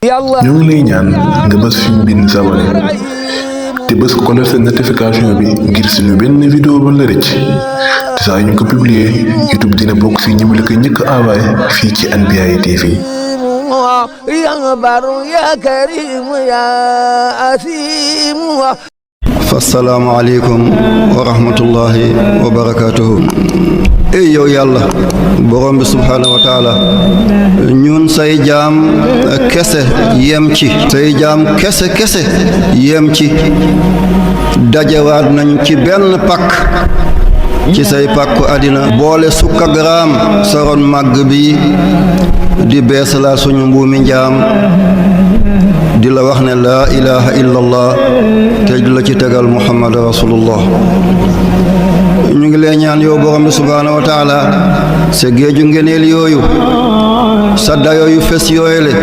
ñu ngi lay ñaan nga bës fi ñu bind s'abonné te bës ko def seen notification bi ngir suñu benn vidéo ba la rëcc te saa ñu ko publier YouTube dina bokk si ñu la ko njëkk a envoyé fii ci Anbiyahi TV. يا بر يا كريم يا أثيم. Assalamu alaikum wa rahmatullahi wa barakatuhu. Ey yow yàlla borom bi subhaanahu wa taala ñun say jaam kese yem ci say jaam kese yem ci dajewaat nañ ci benn pakk ci say pàkku àddina boole sukk ak raam saroon màgg bi di beesalaat suñu mbuumi njaam di la wax ne laa ilaha illallah te di la ci tegal muhammad rasulullah. ñu ngi lay ñaan yow borom bi subhaanahu wa taala sa géeju ngeneel yooyu sa dayo yu fes yooyule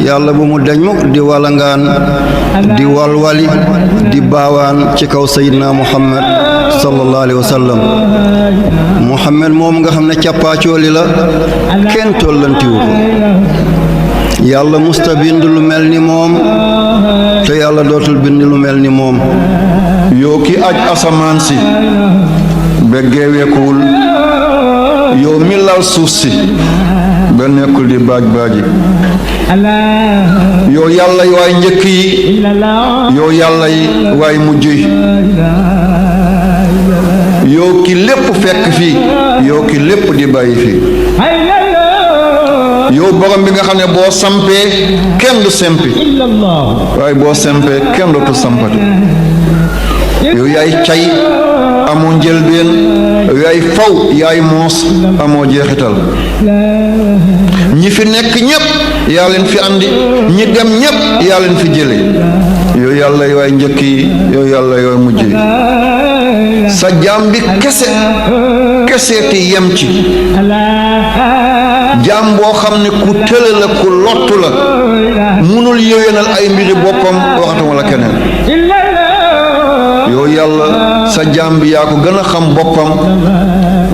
yàlla bu mu deñ mukk di walangaan di walwali di baawaan ci kaw sayidina muhammad sallallahu alayhi wa sallam. muhammad moom nga xam ne cappaacooli la kenn tollantiwu ko yàlla musta bind lu mel ni moom te yàlla dootul bind lu mel ni moom. yow ki aj asamaan si ba geeweekuwul yow mi lal suuf si ba nekkul di baaj baaji yow yàlla yi waay njëkk yi yow yàlla yi waay mujj yi yow ki lépp fekk fii yow ki lépp di bàyyi fii yow borom bi nga xam ne boo sampee kenn du sempi waaye boo sempee kenn dootu sampati yow yaay cay amoo njëlbeen yaay faw yaay moos amoo jeexital ñi fi nekk ñépp yaa leen fi andi ñi dem ñépp yaa leen fi jële yow yàlla waay njëkk yi yow yàlla yooy mujj yi sa jaam bi kese te yem ci jaam boo xam ne ku tële la ku lottu la munul yéwénal ay mbiri boppam waxatuma la keneen yow yàlla sa jaam bi yaa ko gën a xam boppam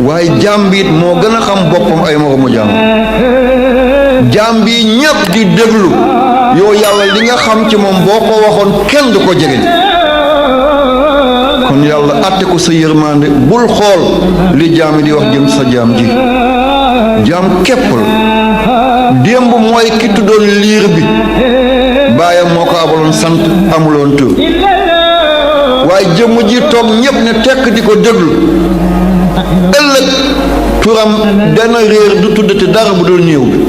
waaye jaam bi it moo gën a xam boppam ay moromu jaam bi ñépp di déglu yow yàlla li nga xam ci moom boo ko waxoon kenn du ko jegeñ kon yàlla àtte ko sa yërmande bul xool li jaam yi di wax jëm sa jaam ji jaam képp la démb mooy ki tuddoon liir bi baayam moo ko abaloon sant amuloon tur waaye jëmm ji toog ñépp ne tekk di ko déglu ëllëg turam dana réer du tuddati dara bu dul néew bi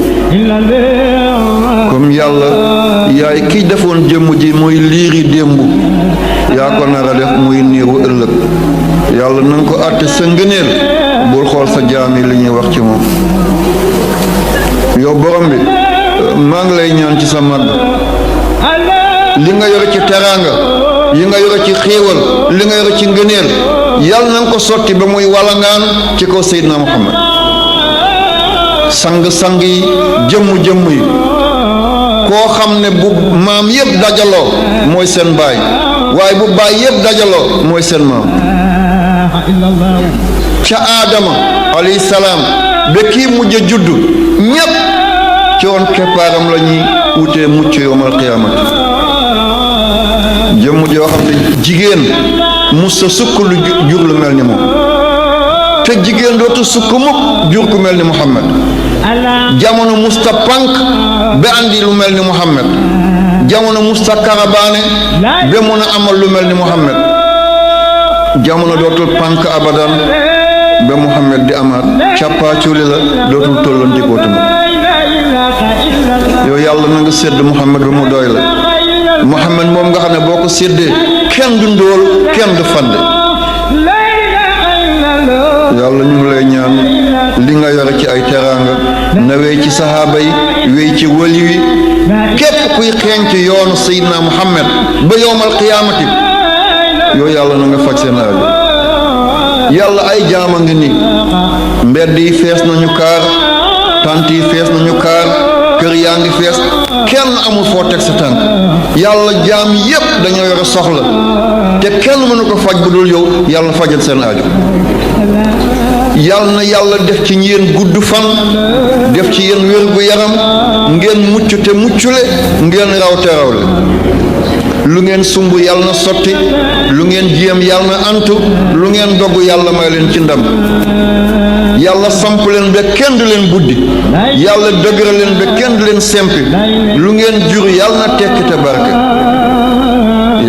comme yàlla yaay kiy defoon jëmm ji mooy liiri démb yaa ko nar a def muy néewu ëllëg yàlla na nga ko àtte sa ngëneel bul xool sa jaam yi li ñuy wax ci moom. yow borom bi maa ngi lay ñaan ci sa màgg li nga yore ci teraanga yi nga yore ci xéewal li nga yore ci ngëneel yàlla na nga ko sotti ba muy walangaan ci kaw Seydina Muhammad sang-sang yi jëmm yi koo xam ne bu maam yépp dajaloo mooy seen baay waaye bu baay yépp dajaloo mooy seen maam ca aadama alayhi salaam ba kii mujj a judd ñépp ci woon keppaaram la ñuy wutee mucc yowmal qiyaamati jëmm joo xam ne jigéen musta sukk lu jur lu mel ni moom te jigéen dootu sukk mukk jur ku mel ni Muhammad jamono musta pànk ba andi lu mel ni Muhammad jamono musta karabaane ba mun a amal lu mel ni Muhammad jamono dootul pànk abadan ba Muhammad di amaat càppaaculi la dootul tolloon jikootuma yow yàlla na nga sédd Muhammad ba mu doy la Muhammad moom nga xam ne boo ko séddee kenn du ndóol kenn du fande yàlla ñu ngi lay ñaan li nga yore ci ay teraanga na wéy ci sahaaba yi wéy ci wali wi képp kuy xeeñ ci yoonu Seydina Muhammad ba yowmal qiyaamati yow yàlla na nga faj seen aajo yàlla ay jaama ngi ni mbedd yi fees nañu kaar tant yi fees nañu kaar kër yaa ngi fees kenn amul foo teg sa tànk yàlla jaam yépp dañoo yore soxla te kenn mënu ko faj bu dul yow yàlla fajal seen aajo yal na yàlla def ci yéen gudd fan def ci yéen wér gu yaram ngeen mucc te muccule ngeen raw te rawle lu ngeen sumb yàlla na sotti lu ngeen jéem yàlla na antu lu ngeen dogg yàlla may leen ci ndam yàlla samp leen ba kenn du leen buddi yàlla dëgëral leen ba kenn du leen sempi lu ngeen jur yàlla na tekki te barke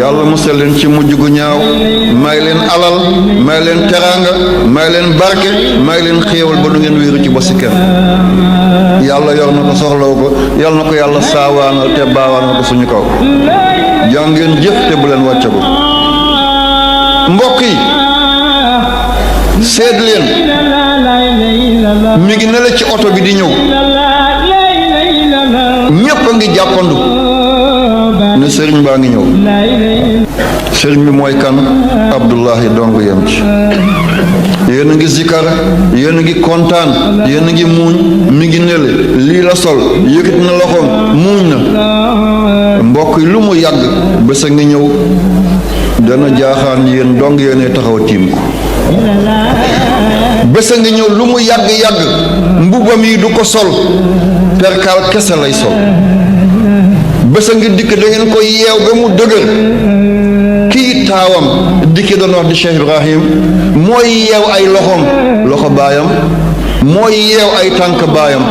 yàlla musal leen ci mujj gu ñaaw may leen alal may leen teraanga may leen barke may leen xéewal ba du ngeen wéeru ci bosi kenn yàlla yor na ko soxlaw ko yàlla na ko yàlla saawaanal te baawaanal ko suñu kaw jàngeen jëf te bu leen wàcce ko mbokk yi seet leen mi ngi ne la ci oto bi di ñëw ñépp a ngi jàppandu ne sëriñ baa ngi ñëw sëriñ bi mooy kan Abdullahi dong yem ci yéen a ngi zikar yéen a ngi kontaan yéen a ngi muuñ mi ngi nele lii la sol yëkkati na loxoom muuñ na mbokk yi lu mu yàgg bés a ngi ñëw dana jaaxaan yéen dong yéene taxaw tiim ko bés a ngi ñëw lu mu yàgg-yàgg mbubam yi du ko sol perkaal kese lay sol bés a ngi dikk da ngeen ko yeew ba mu dëgër kii taawam dikki doon wax di Cheikh Ibrahim mooy yeew ay loxo baayam mooy yeew ay tànk baayam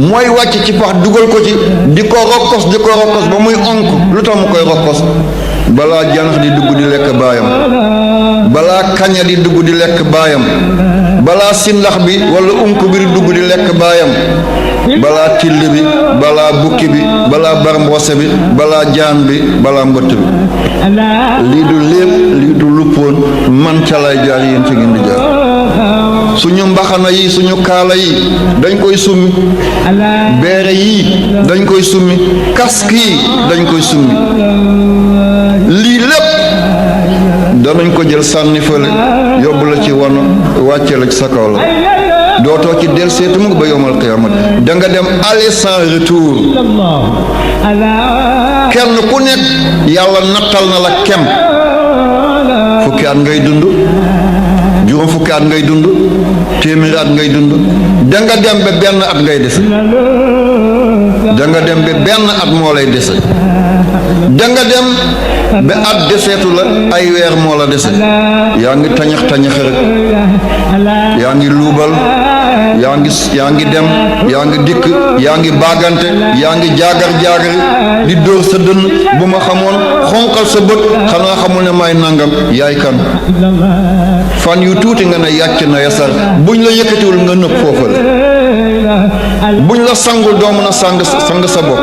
mooy wàcc ci pax dugal ko ci di ko rokkos ba muy onk lu tax mu koy rokkos balaa janax di dugg di lekk baayam balaa kaña di dugg di lekk baayam balaa sindax bi wala unk bi di dugg di lekk baayam balaa till bi balaa bukki bi balaa barmboose bi balaa jaan bi balaa mbëtt bi lii du lépp lii du luppoon man ca lay jaar yéen ci ngeen di jaar suñu mbaxana yi suñu kaala yi dañ koy summi beere yi dañ koy summi casque yi dañ koy summi lii lépp danañ ko jël sànni fële yóbbu la ci wano wàcce la ci sa kaw la dootoo ci del seetu mu ba yowmal qiyamat da nga dem aller sans retour kenn ku nekk yàlla nattal na la kem fukki at ngay dund juróom fukki at ngay dund téeméeri at ngay dund da nga dem ba benn at ngay dese da nga dem ba benn at moo lay dese da nga dem ba at deseetu la ay weer moo la dese yaa ngi tañax rek yaa ngi luubal yaa ngi dem yaa ngi dikk yaa ngi baagante yaa ngi jaagar di dóor sa dënn bu ma xamoon xonqal sa bët xanaa xamul ne may nangam yaay kan fan yu tuuti nga ne yàcc na yasar buñ la yëkkatiwul nga nëpp foofale buñ la sangul doo mën a sang sa bopp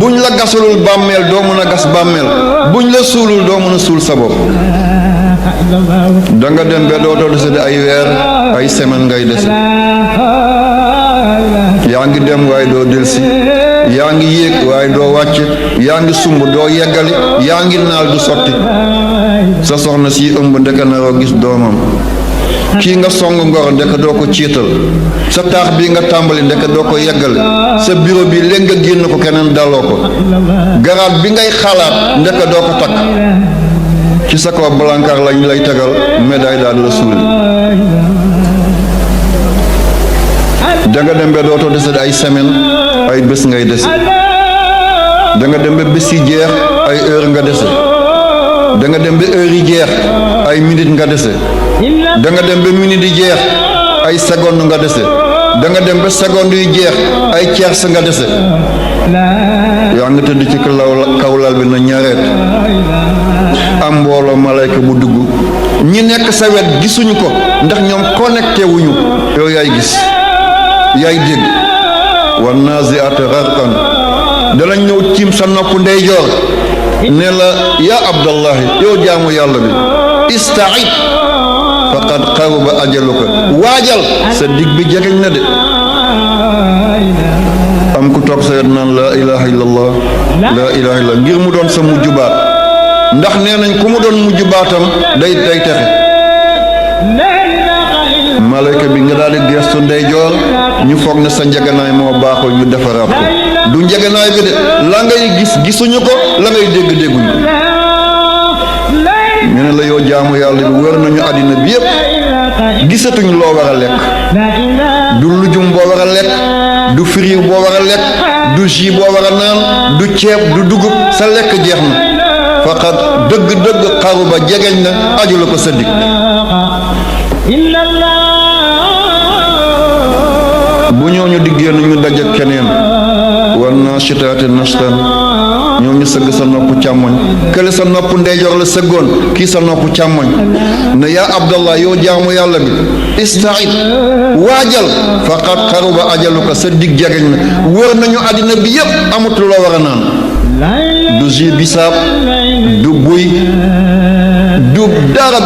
buñ la gasulul bàmmeel doo mën a gas bàmmeel buñ la suulul doo mën a suul sa bopp da nga dem ba dootoo dese di ay weer ay semaine ngay dese yaa ngi dem waaye doo delsi yaa ngi yéeg waaye doo wàcc yaa ngi sumb doo yeggali yaa ngi naal du sotti sa soxna si ëmb ndeka naroo gis doomam kii nga song ngor ndeka doo ko ciital sa taax bii nga tàmbali ndeka doo ko yeggali sa bureau bi léegi nga génn ko keneen daloo ko garaat bi ngay xalaat ndeka doo ko takk ci sa kaw balankar lañ lay tegal médaille daal la suuli da nga dem ba dootoo dese ay semaine ay bés ngay dese da nga dem ba bés yi jeex ay heure nga dese da nga dem ba heure yi jeex ay minute nga dese da nga dem ba minute yi jeex ay seconde nga dese da nga dem ba seconde yi jeex ay tiers nga dese yaa nga tëdd ci kawlal bi na ñareet am mbooloo malayka bu dugg ñi nekk sa wet gisuñu ko ndax ñoom connecté wuñu yow yaay gis yaay dégg wan nazi'ata gharqan danañ ñëw tiim sa nopp ndeyjoor ne la yaa abdallahi yow jaamu yàlla bi ista'id faqad qaraba ajaluka waajal sa dig bi jegeñ na de am ku toog sa wet naan laa ilaha illallah laa ilaha illallah ngir mu doon sa mujj baat ndax nee nañ ku mu doon mujj baatam day texe malayka bi nga daal di gestu ndeyjoor ñu foog ne sa njeganaay moo baaxul ñu defaraat ko du njeganaay bi de la ngay gis gisuñu ko la ngay dégg dégguñu ko ñu ne la yow jaamu yàlla bi wër nañu àddina bi yépp gisatuñ loo war a lekk du lujum boo war a lekk du firiw boo war a lekk du jus boo war a naan du ceeb du dugub sa lekk jeex na faqat dëgg-dëgg xaru ba jegeñ na aju la ko sa dig bu ñooñu diggéen ñu daje keneen war naa sitaate nastan ñoom ñu sëgg sa nopp càmmoñ kële sa nopp ndeyjoor la sëggoon kii sa nopp càmmoñ ne yaa abdallah yow jaamu yàlla bi istaid waajal faqat xaruba ajalu ko sa dig jegeñ na wër nañu àddina bi yépp amatul la war a naan du jus bisaab du buy du dara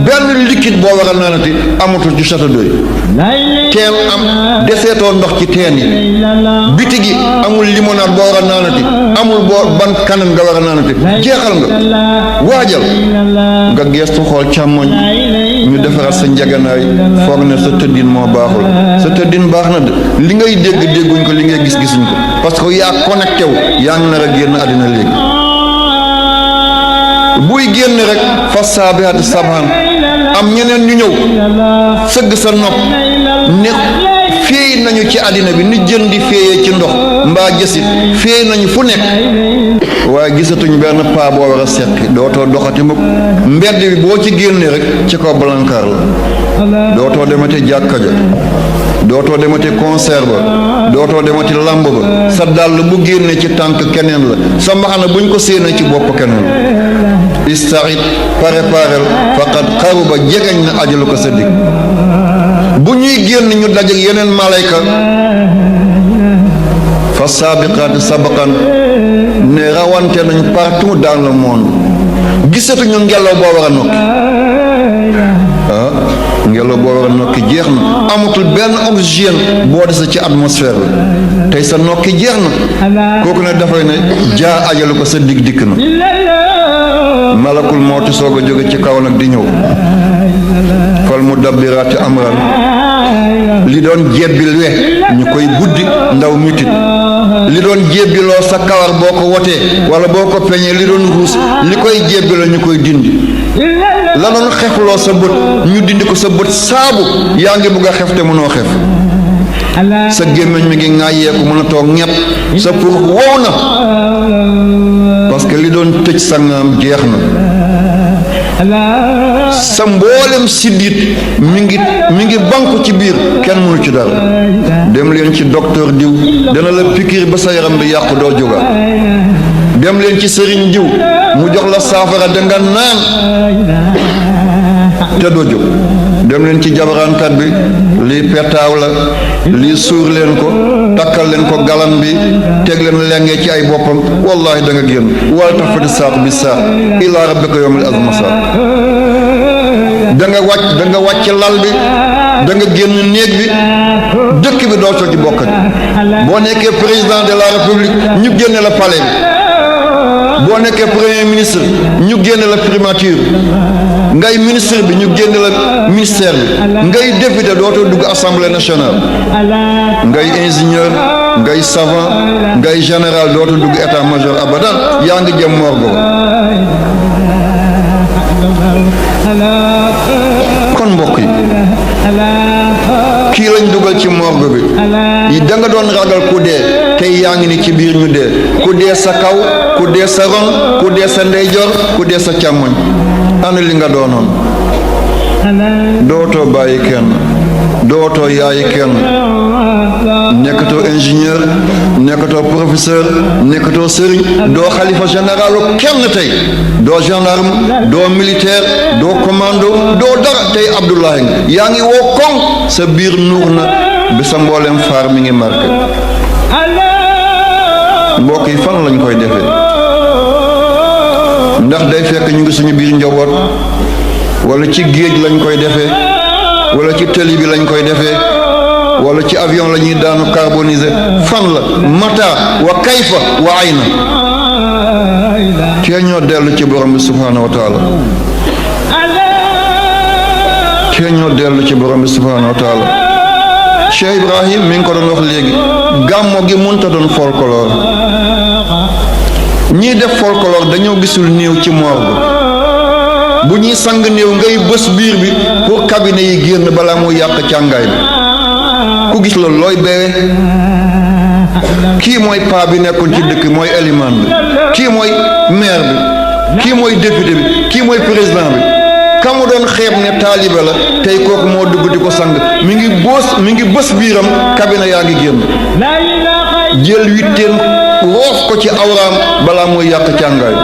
benn liquide boo war a naanati amatul ci château d'eau teen am deseetoo ndox ci teen yi biti gi amul limonade boo war a naanati amul boo ban kanam nga war a naanati jeexal nga waajal nga geestu xool càmmoñ ñu defaraat sa njaganaay foog ne sa tëddin moo baaxul sa tëddin baax na de li ngay dégg dégguñ ko li ngay gis gisuñ ko parce que yaa connecté wu yaa ngi nar a génn àddina léegi buy génn rek fa saabihaati sabhan am ñeneen ñu ñëw sëgg sa nopp ne féey nañu ci àddina bi ni jën di féeyee ci ndox mbaa jësit féey nañu fu nekk waaye gisatuñ benn paa boo war a seqi dootoo doxati mukk mbedd bi boo ci génnee rek ci kaw balankaar la dootoo demati jàkka ja dootoo demati concert ba dootoo demati lamb ba sa dàll bu génnee ci tànk keneen la sa mbaxana buñ ko séenee ci bopp keneen la istaid préparel faqad xaruba jegeñ na ajalu ko sa dig bu ñuy génn ñu dajeg yeneen malayka fa saabiqaati sabaqan ne rawante nañ partout dans le monde gisatuñu ngelaw boo war a nokki ngelaw boo war a nokki jeex na amatul benn oxygène boo dese ci atmosphère bi tey sa nokki jeex na kooku ne dafay ne jaa ajalu ko sa dig dikk na malakul mawti soog a jóge ci kaw nag di ñëw fal mu dabbiraati amran li doon jebbil we ñu koy buddi ndaw mitit li doon jebbiloo sa kawar boo ko wotee wala boo ko peñee li doon ruus li koy jebbiloo ñu koy dindi la doon xefloo sa bët ñu dindi ko sa bët saabu yaa ngi bugg a xef te mënoo xef sa gémmiñ mi ngi ŋàyyeeku mën a toog ñepp sa pour wow na parce que li doon tëj sa ngaam jeex na sa mboolem siddit mi ngi banku ci biir kenn mënu ci dara dem leen ci docteur diw dana la pikiir ba sa yaram bi yàqu doo jóga dem leen ci sëriñ diw mu jox la saafara da nga naan te doo jóg dem leen ci jabaraankat bi lii petaaw la lii suur leen ko takkal leen ko galam bi teg leen lengee ci ay boppam wallahi da nga génn wala tafati saaqu bi saa ilaa rabbika yawmal azmasa da nga wàcc lal bi da nga génn néeg bi dëkk bi doo ci bokkat boo nekkee président de la république ñu génne la palais bi boo nekkee premier ministre ñu génne la primature ngay ministre bi ñu génne la ministère bi ngay député dootoo dugg assemblée nationale ngay ingénieur ngay savant ngay général dootoo dugg état major abadan yaa ngi jëm morgo kon mbokk yi kii lañ dugal ci morgue bi yi da nga doon ragal ku dee tey yaa ngi ni ci biir ñu dee ku dee sa kaw ku dee sa ron ku dee sa ndeyjoor ku dee sa càmmoñ ana li nga doonoon dootoo bàyyi kenn dootoo yaayi kenn nekkatoo ingénieur nekkatoo professeur nekkatoo sëriñ doo xalifa généralu kenn tey doo gendarme doo militaire doo commando doo dara tey Abdoulaye nga yaa ngi woo koŋ sa biir nuur na bi sa mboolem faar mi ngi marqué mbokk yi fan lañ koy defee ndax day fekk ñu ngi suñu biir njaboot wala ci géej lañ koy defee wala ci tëli bi lañ koy defee wala ci avion la ñuy daanu carbonisé fan la mata wa kayfa wa ayna tee ñoo dellu ci borom bi subhaanahu wa taala tee ñoo dellu ci borom bi subhaanahu wa taala Cheikh Ibrahim mi ngi ko doon wax léegi gàmmo gi munta doon folklore ñii def folklore dañoo gisul néew ci morgue bu ñuy sang néew ngay bës biir bi pour cabinet yi génn balaa muy yàq càngaay bi ku gis loolu looy bewe kii mooy paa bi nekkoon ci dëkk mooy élimaan bi kii mooy maire bi kii mooy député bi kii mooy président bi kamu doon xeeb ne taalibe la tey kooku moo dugg di ko sang mi ngi bës biiram cabinet yaa ngi génn jël witteen roof ko ci awraam balaa muy yàq càngaay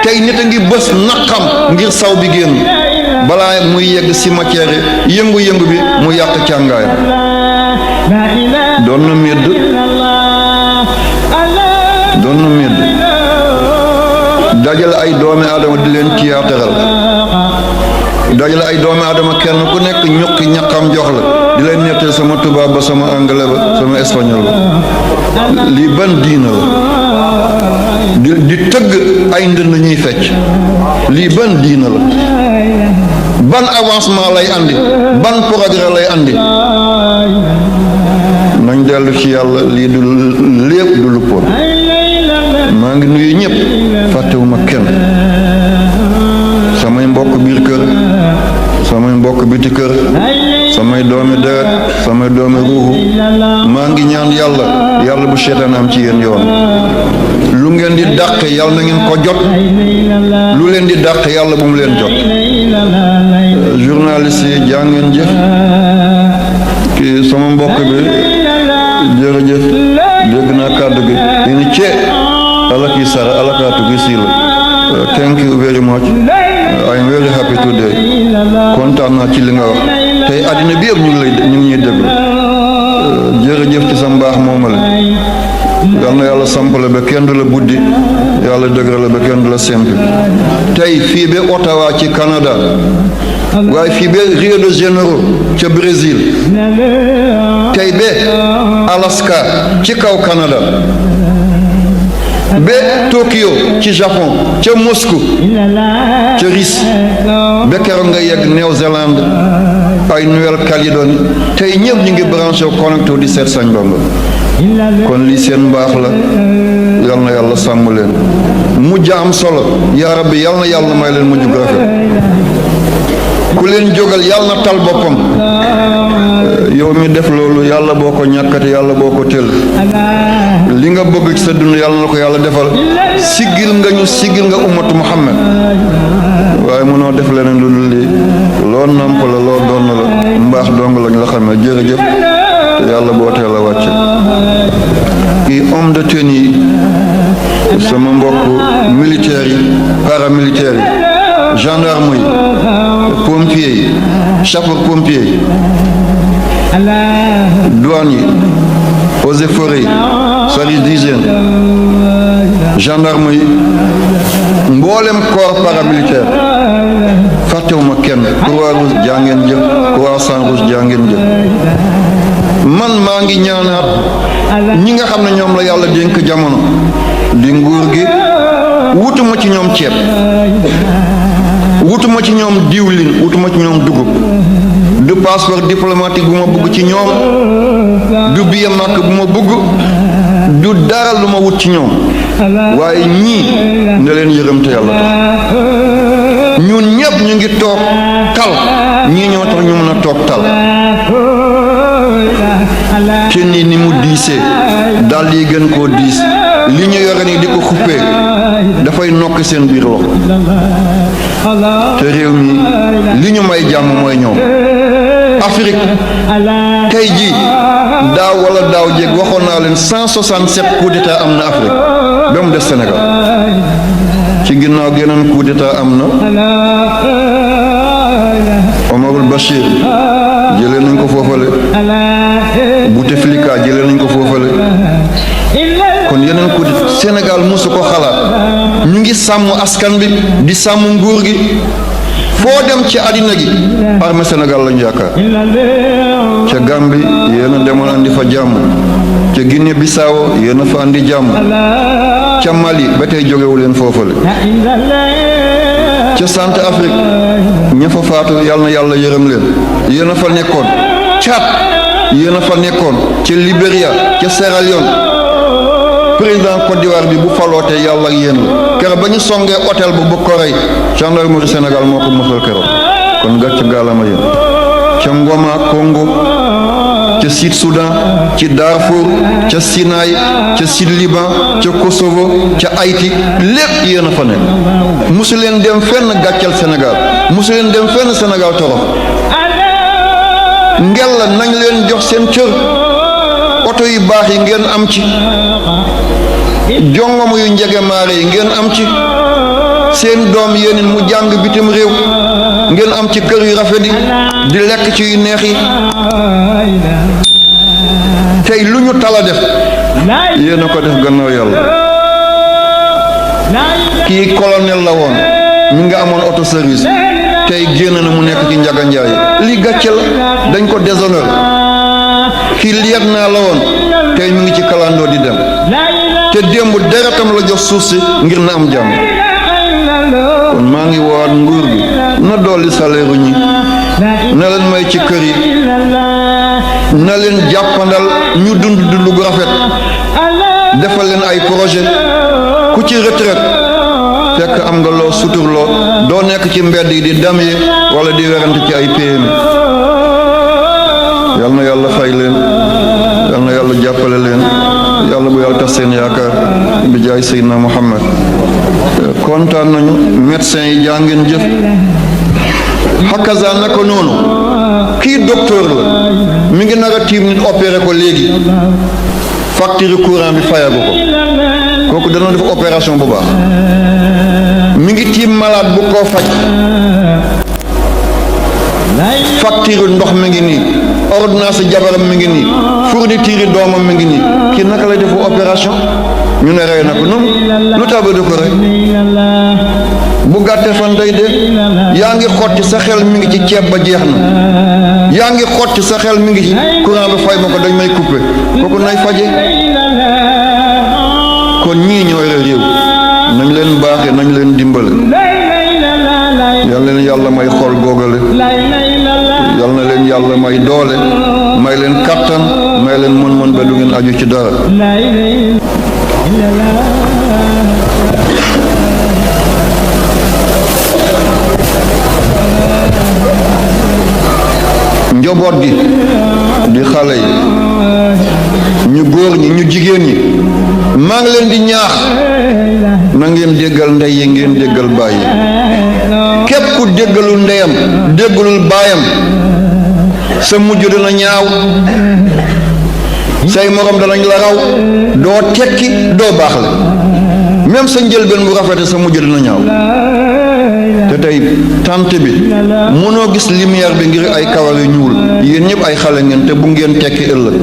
tey nit a ngi bës naqam ngir saw bi génn balaa muy yegg cimetière yëngu-yëngu bi mu yàq càngaay doon na médd dajale ay doomi aadama di leen tiyaateral dajale ay doomi aadama kenn ku nekk ñuqi ñaqam jox la di leen nettali sama tubaab ba sama anglais ba sama espagnol ba lii ban diina la di tëgg ay ndënd ñuy fecc lii ban diina la ban avancement lay andi ban progrès lay andi nañ dellu ci yàlla lii du lépp du luppoon maa ngi nuyu ñëpp fàttewuma kenn samay mbokk biir kër samay mbokk biti kër samay doomi deret samay doomi ruuxu maa ngi ñaan yàlla bu seytaan am ci yéen yoon lu ngeen di dàq yàlla na ngeen ko jot lu leen di dàq yàlla bu mu leen jot journaliste yi jaa ngeen jëf kii sama mbokk bi jërëjëf dégg naa kàddu gi ini cee alaki sara alakaatu gi siila thank you very much I am very happy today kontaan naa ci li nga wax tey àddina bi yëpp ñu ngi ñuy déglu jërëjëf ci sa mbaax moomale yal na yàlla sampale ba kenn du la buddi yàlla dëgëral ba kenn du la sempi tey fii ba Ottawa ci Canada waaye fii ba Rio de Janeiro ca Brésil tey ba Alaska ci kaw Canada ba Tokyo ci Japon ca Moscou ca Russie ba keroog nga yegg Nouvelle-Zélande ay Nouvelle-Calédonie tey ñëpp ñu ngi branché connecté di seet Sañ Bamba kon lii seen mbaax la yal na yàlla sàmm leen mujj am solo yaa rabbi yal na yàlla may leen mujj gu rafet ku leen jógal yàlla na tal boppam yow mi def loolu yàlla boo ko ñàkkate yàlla boo ko tël li nga bëgg ci sa dund yàlla na ko yàlla defal siggil nga ummatu Muhammad waaye mënoo def leneen lu dul lii loo namp la loo doon la mbaax dong lañ la xamee jërëjëf te yàlla boo teel a wàcce kii homme de tenue yi sama mbokk militaires yi paramilitaires yi gendarme yi pompiers yi sapeur pompier yi douane yi eaux et forêts yi service d'hygiène gendarme yi mboolem corps paramilitaire fàttewuma kenn Croix-Rouge jaa ngeen jëf Croix-Rouge jaa ngeen jëf man maa ngi ñaanaat ñi nga xam ne ñoom la yàlla dénk jamono di nguur gi wutuma ci ñoom ceeb wutuma ci ñoom diwlin wutuma ci ñoom dugub du passeport diplomatique bu ma bëgg ci ñoom du billet màkk bu ma bëgg du dara lu ma wut ci ñoom waaye ñii ne leen yërëm te yàlla tax ñun ñëpp ñu ngi toog tal ñii ñoo tax ñu mën a toog tal te nii ni mu diisee dal yi gën koo diis li ñu yore nii di ko xuppee dafay nokk seen biir loxo te réew mi li ñu may jàmm mooy ñoom Afrique tey jii daaw wala daaw jéeg waxoon naa leen 167 coup d'état am na Afrique ba mu des Sénégal ci ginnaaw geneen coup d'état am na Omarul Bachir jëlee nañ ko foofale Bouteflika jëlee nañ ko foofale kon yeneen coup d'état Sénégal mosu ko xalaat ñu ngi sàmm askan bi di sàmm nguur gi foo dem ci àddina gi armée Sénégal lañu yaakaar ca Gambie yéen a demoon andi fa jàmm ca Guinée Bissau yéen a fa andi jàmm ca Mali ba tey jógewu leen foofale ca Centrafrique ña fa faatu yàlla na yàlla yërëm leen yéen a fa nekkoon Tchad yéen a fa nekkoon ca Libéria ca Sierra Leone président Côte d'Ivoire bi bu falootee yàlla ak yéen la keroog ba ñu songee hôtel bu ko rey gendarmerie Sénégal moo ko mosal keroog kon gàcc gaalama yéen ca Ngoma Congo ca Sud Soudan ci Darfour ca Sinaï ca Sud Liban ca Kosovo ca Haïti lépp yéen a fa nekk musu leen dem fenn gàccal Sénégal musu leen dem fenn Sénégal torox ngel la nañ leen jox seen cër oto yu baax yi ngeen am ci jongom yu njegemaare yi ngeen am ci seen doom yéen mu jàng bitim réew ngeen am ci kër yu rafet yi di lekk ci yu neex yi tey lu ñu tala def yéen a ko def gannaaw yàlla kii colonel la woon mi nga amoon auto service tey génn na mu nekk ci njaga njaay lii gàcce la dañ ko déshonneur kii lieutenant la woon tey mi ngi ci kalandoo di dem te démb deretam la jox suuf si ngir na am jàmm kon maa ngi woowaat nguur gi na dolli salaire ñi na leen may ci kër yi na leen jàppandal ñu dund gu rafet defal leen ay projet ku ci retraite fekk am nga loo suturloo doo nekk ci mbedd yi di damye wala di werante ci ay PMI yal na yàlla fay leen yal na yàlla jàppale leen yàlla bu yàlla tax seen yaakaar bi jaay Seydina Muhammad kontaan nañu médecin yi jaa ngeen jëf hakaza naka noonu kii docteur la mi ngi nar a tiim nit opéré ko léegi facture courant bi fayagu ko kooku dana def opération bu baax mi ngi tiim malade bu ko faj facture ndox mi ngi nii ordonnance jabaram mi ngi nii fourniture doomam mi ngi nii kii naka lay def opération ñu ne rey na ko noonu lu tax ba du ko rey bu gàttee fan day dee yaa ngi xotti sa xel mi ngi ci ceeb ba jeex na yaa ngi xotti sa xel mi ngi ci courant bi fay ma ko dañ may coupé kooku nay faje kon ñii ñooy réew nañ leen baaxee nañ leen dimbale yal na leen yàlla may xol googale yal na leen yàlla may doole may leen kattan may leen mën-mën ba du ngeen aju ci dara njaboot gi di xale yi ñu góor ñi ñu jigéen ñi maa ngi leen di ñaax na ngeen déggal ndey yi ngeen déggal baay yi képp ku déggalul ndeyam déggalul baayam sa mujj dina ñaaw say morom danañ la raw doo tekki doo baax la même sa njëlbeen bu rafete sa mujj dina ñaaw te tey tànt bi mënoo gis lumière bi ngir ay kawar yu ñuul yéen ñëpp ay xale ngeen te bu ngeen tekki ëllëg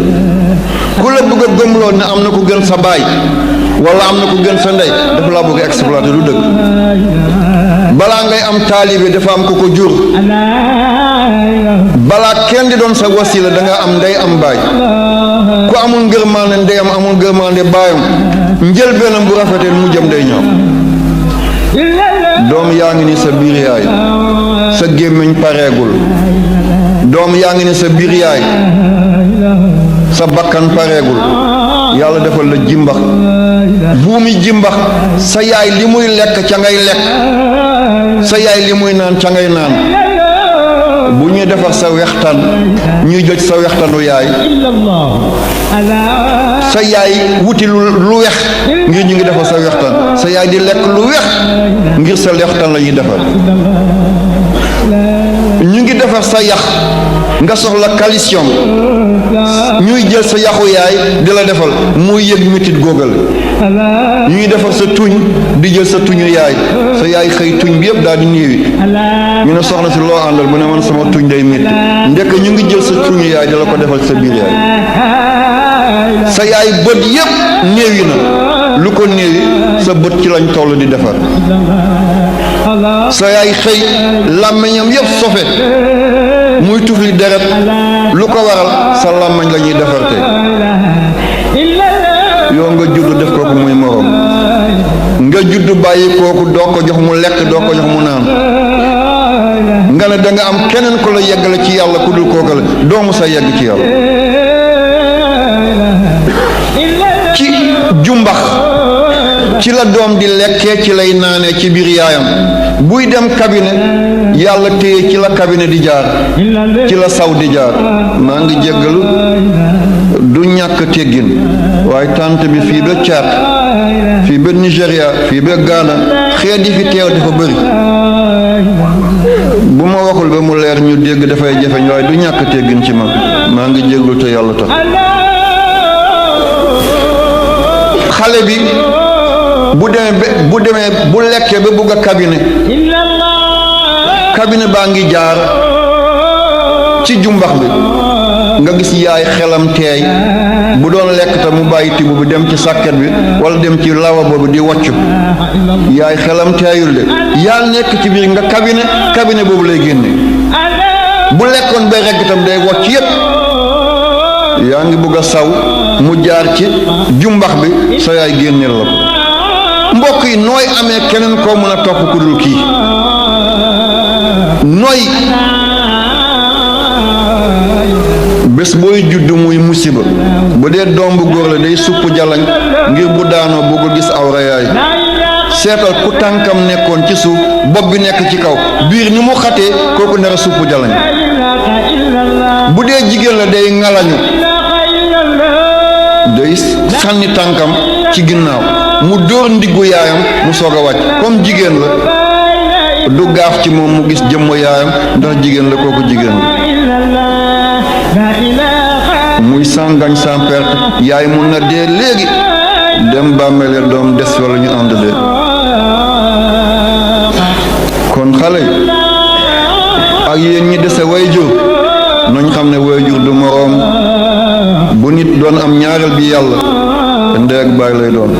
ku la bëgg a gëmloo ne am na ku gën sa baay wala am na ku gën sa ndey dafa laa bëgg a exploiter du dëgg balaa ngay am taalibe dafa am ku ko jur balaa kenn di doon sa wasila da nga am ndey am baay ku amul ngërmaande ndeyam amul ngërmaande baayam njëlbeenam bu rafetee mu jëm day ñëw doom yaa ngi ni sa biir yaay sa gémmiñ pareegul doom yaa ngi ni sa biir yaay sa bakkan pareegul yàlla defal la jimbax buumi jimbax sa yaay li muy lekk ca ngay lekk sa yaay li muy naan ca ngay naan bu ñuy defar sa wextaan ñuy jël sa wextaanu yaay sa yaay wuti lu wex ngir ñu ngi defar sa wextaan sa yaay di lekk lu wex ngir sa wextaan la ñuy defar ñu ngi defar sa yax nga soxla calcium ñuy jël sa yaxu yaay di la defal muy yëg metit góogal ñuy defar sa tuñ di jël sa tuñu yaay sa yaay xëy tuñ bi yëpp daal di néewi ñu ne soxna si loo àndal mu ne man sama tuñ day métti ndekk ñu ngi jël sa tuñu yaay di la ko defal sa biir yaay sa yaay bët yëpp néewi na lu ko néewi sa bët ci lañ toll di defar sa yaay xëy làmmiñam yëpp sofe muy tufli deret lu ko waral sa làmmiñ la ñuy defar te yow nga judd def kooku muy morom nga judd bàyyi kooku doo ko jox mu lekk doo ko jox mu naan nga ne da nga am keneen ko la yeggale ci yàlla ku dul kooku la doomu sa yegg ci yàlla ci jumba jumbax ci la doom di lekkee ci lay naanee ci biir yaayam buy dem cabinet yàlla téye ci la cabinet di jaar ci la saw di jaar maa ngi jéggalu du ñàkk teggin waaye tànt bi fii ba Tchad fii ba Nigéria fii ba Ghana xeet yi fi teew dafa bëri bu ma waxul ba mu leer ñu dégg dafay jafeñ waaye du ñàkk teggin ci man maa ngi jéggalu te yàlla tax xale bi bu demee bu lekkee ba bugg a cabinet baa ngi jaar ci jumbax bi nga gis yaay xelam teey bu doon lekk te mu bàyyi tibb bi dem ci sàkket bi wala dem ci lavabo bi di wàccu yaay xelam teeyul de yaa nekk ci biir nga cabinet boobu lay génne bu lekkoon ba rekk itam day wàcc yépp yaa ngi bugg a saw mu jaar ci jumbax bi sa yaay génneel la ko mbokk yi nooy amee keneen koo mën a topp ku dul kii nooy bés booy judd muy musiba bu dee doom bu góor la day supp jalañ ngir bu daanoo bu ko gis awra yaay seetal ku tànkam nekkoon ci suuf bopp bi nekk ci kaw biir ni mu xatee kooku nar a supp jalañ bu dee jigéen la day ngalañu day sànni tànkam ci ginnaaw mu dóor ndiggu yaayam mu soog a wàcc comme jigéen la du gaaf ci moom mu gis jëmm yaayam ndax jigéen la kooku jigéen la muy sàngañ sans perte yaay mun na dee léegi dem bàmmeele doom des wala ñu ànd dee kon xale ak yéen ñi dese wayjur nañ xam ne wayjur du moroom bu nit doon am ñaareel bi yàlla ndey ak baay lay doon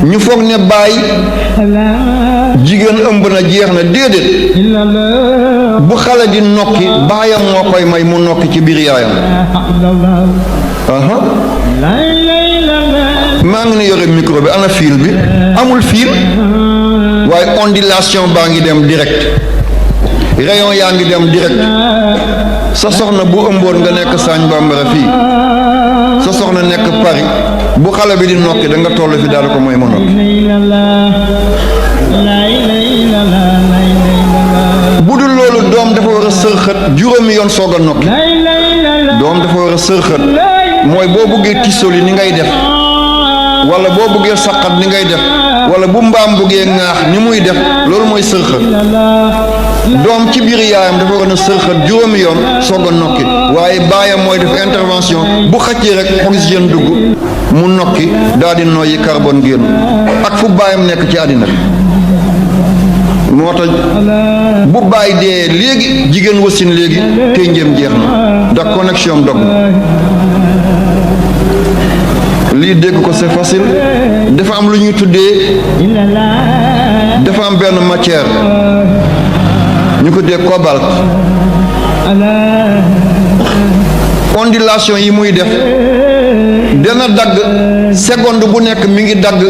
ñu foog ne baay jigéen ëmb na jeex na déedéet bu xale di nokki baayam moo koy may mu nokki ci biir yaayam maa ngi ne yore micro bi ana fil bi amul fil waaye ondulation baa ngi dem direct rayon yaa ngi dem direct sa soxna bu ëmboon nga nekk Sagne Bambara fii sa soxna nekk Paris bu xale bi di nokki da nga toll fi daal ko mooy ma nokki bu dul loolu doom dafa war a sërxët juróomi yoon soog a nokki doom dafa war a sërxët mooy boo buggee tisoli ni ngay def wala boo buggee saqat ni ngay def wala bu mbaam buggee ŋaax ni muy def loolu mooy sërxët doom ci biir yaayam dafa war a sërxët juróomi yoon soog a nokki waaye baayam mooy def intervention bu xëccee rek oxygène dugg mu nokki daal di noyyi carbone génn ak fu baayam nekk ci àddina moo tax bu baay dee léegi jigéen wasin léegi te njëm jeex na ndax connexion dog na lii dégg ko c'est facile dafa am lu ñuy tuddee dafa am benn matière ñu ko dee cobalt ondulation yi muy def dana dagg seconde bu nekk mi ngi dagg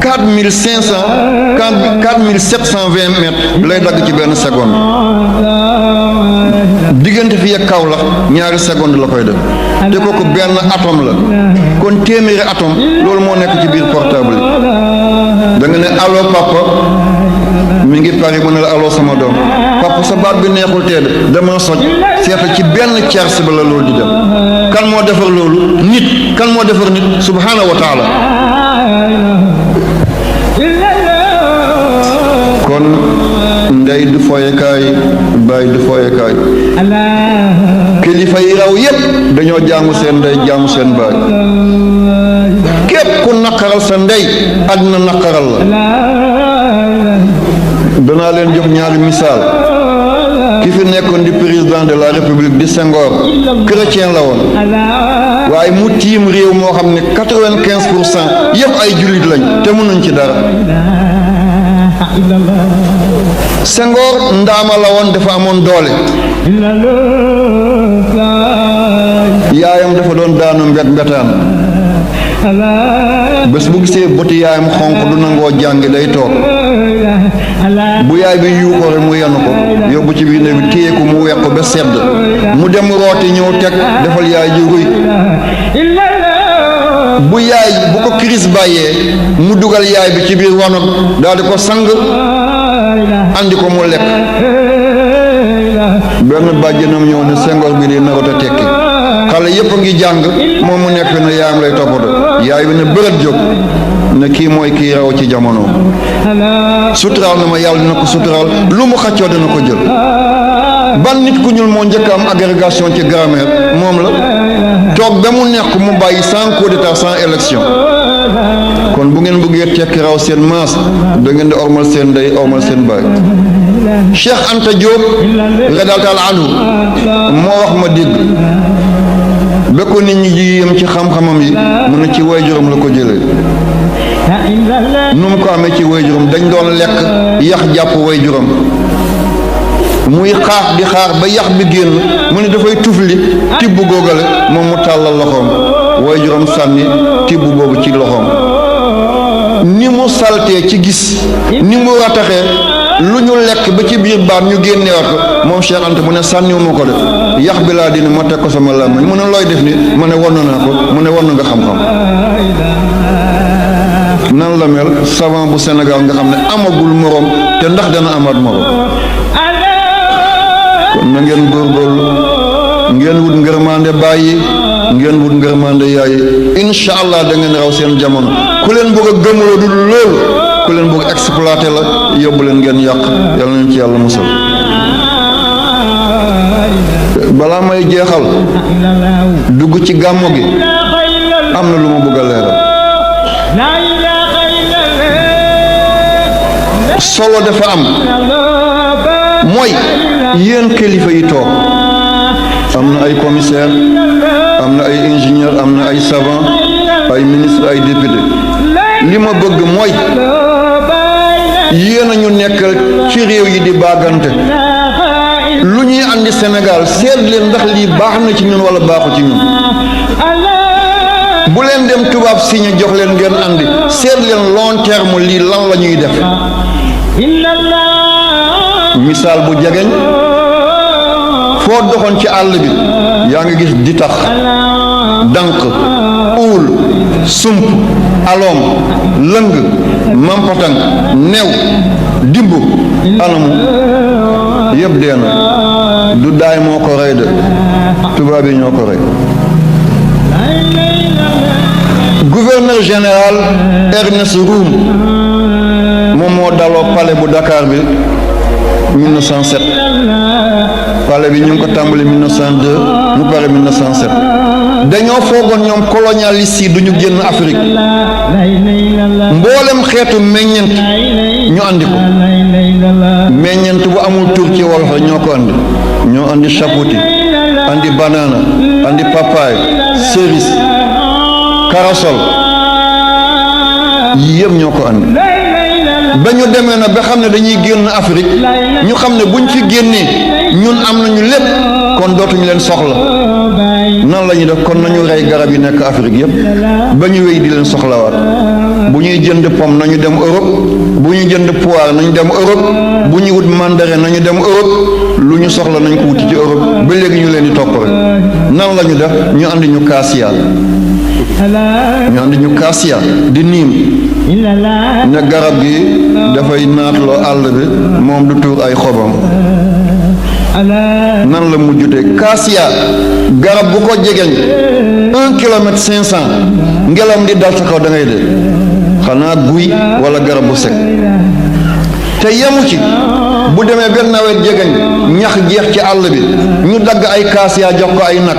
4720 mètres lay dagg ci benn seconde diggante fi ak kaw la ñaari seconde la koy def te kooku benn atome la kon téeméeri atome loolu moo nekk ci biir portable yi da nga ne allo papa mi ngi Paris mu ne la allo sama doom papa sa baat bi neexul tee de dama soj seeta ci benn tierce ba la loolu di dem kan moo defar loolu nit kan moo defar nit subhanahu wa taala kon ndey du foyekaay baay du foyekaay kilifa yi raw yépp dañoo jaamu seen ndey jaamu seen baay képp ku naqaral sa ndey àddina naqaral la danaa leen jox ñaari misaal ki fi nekkoon di président de la république di Senghor chrétien la woon waaye mu tiim réew moo xam ne 95% yëpp ay jullit lañ te mënuñ ci dara Senghor ndaama la woon dafa amoon doole yaayam dafa doon daanu mbetaan bés bu gisee bëti yaayam xonq du nangoo jàng day toog bu yaay bi yuuxoo rek mu yenu ko yóbbu ci biir ne bi téye ko mu weq ba sedd mu dem rooti ñëw teg defal yaay ji ruy bu ko crise bàyyee mu dugal yaay bi ci biir wanag daal di ko sang andi ko mu lekk benn bàjjenam ñëw ne Senghor bi di narota tekki xale yépp a ngi jàng moom mu nekk ne yaayam lay toppatoo yaay bi ne bërët jóg ne kii mooy kii raw ci jamono suturaal na ma yàlla dina ko suturaal lu mu xaccoo dina ko jël ban nit ku ñuul moo njëkk am agrégation ci grammaire moom la toog ba mu nekk mu bàyyi sans coup d'état sans élection kon bu ngeen bëggee tekki raw seen maas da ngeen di ormal seen ndey ormal seen baay Cheikh Anta Diop radiyallahu taala anhu moo wax ma dégg ba ko nit ñi ji yem ci xam-xamam yi mu ne ci waajuram la ko jëlee nu mu ko amee ci waajuram dañ doon lekk yax jàpp waajuram muy xaar di xaar ba yax bi génn mu ne dafay tufli tibb góogale moom mu tàllal loxoom waajuram sànni tibb boobu ci loxoom ni mu saltee ci gis ni mu rataxee lu ñu lekk ba ci biir baat ñu génneewaat ko moom Cheikh Anta mu ne sànniwuma ko def yax bi laa dina ma teg ko sama làmmiñ mu ne looy def ni ma ne won naa ko mu ne won nga xam-xam nan la mel savant bu Sénégal nga xam ne amagul morom te ndax dana amaat morom kon na ngeen góorgóorlu ngeen wut ngërmande bàyyi ngeen wut ngërmande yaay incha allah da ngeen raw seen jamono ku leen bëgg a gëmloo du loolu ku leen bëgg exploité la yóbbu leen ngeen yàq yàlla nañ ci yàlla musal balaa may jeexal dugg ci gàmmo gi am na lu ma bëgg a leeral solo dafa am mooy yéen kilifa yi toog am na ay commissaire am na ay ingénieur am na ay savant ay ministre ay député li ma bëgg mooy yéen a ñu nekkal ci réew yi di baagante lu ñuy andi Sénégal seet leen ndax lii baax na ci ñun wala baaxu ci ñun bu leen dem tubaab signé jox leen ngeen andi seet leen long terme lii lan la ñuy def misaal bu jegeñ foo doxoon ci àll bi yaa ngi gis di tax dànq uul sump aloom lëng mampatang new dimb anamu yëpp dee na du daay moo ko rey de tubaab yi ñoo ko rey gouverneur général Ernest Roume moom moo daloo palais bu Dakar bi 1907 palais bi ñu ngi ko tàmbali 1902 mu pare 1907 dañoo foogoon ñoom colonialiste yi duñu génn Afrique mboolem xeetu meññent ñu andi ko meññent bu amul tur ci wolof la ñoo ko andi ñoo andi chapooti andi banana andi papaye cerise corossol yii yëpp ñoo ko andi ba ñu demee na ba xam ne dañuy génn Afrique ñu xam ne buñ fi génnee ñun am nañu lépp kon dootuñu leen soxla nan la ñuy def kon nañu rey garab yi nekk Afrique yëpp ba ñu wéy di leen soxlawaat bu ñuy jënd pomme nañu dem Europe bu ñuy jënd poire nañu dem Europe bu ñuy wut mandarin nañu dem Europe lu ñu soxla nañ ko wuti ci Europe ba léegi ñu leen di topp rek nan la ñu def ñu andi ñu cassia ñu andi ñu cassia di niim ne garab gi dafay naatloo àll bi moom du tuur ay xobam nan la mujjute cassia garab bu ko jegeñ 1 kilomètre 500 ngelam di dal sa kaw da ngay dee xanaa guy wala garab bu sec te yemu ci bu demee benn nawet jegeñ ñax jeex ci àll bi ñu dagg ay cassia jox ko ay nag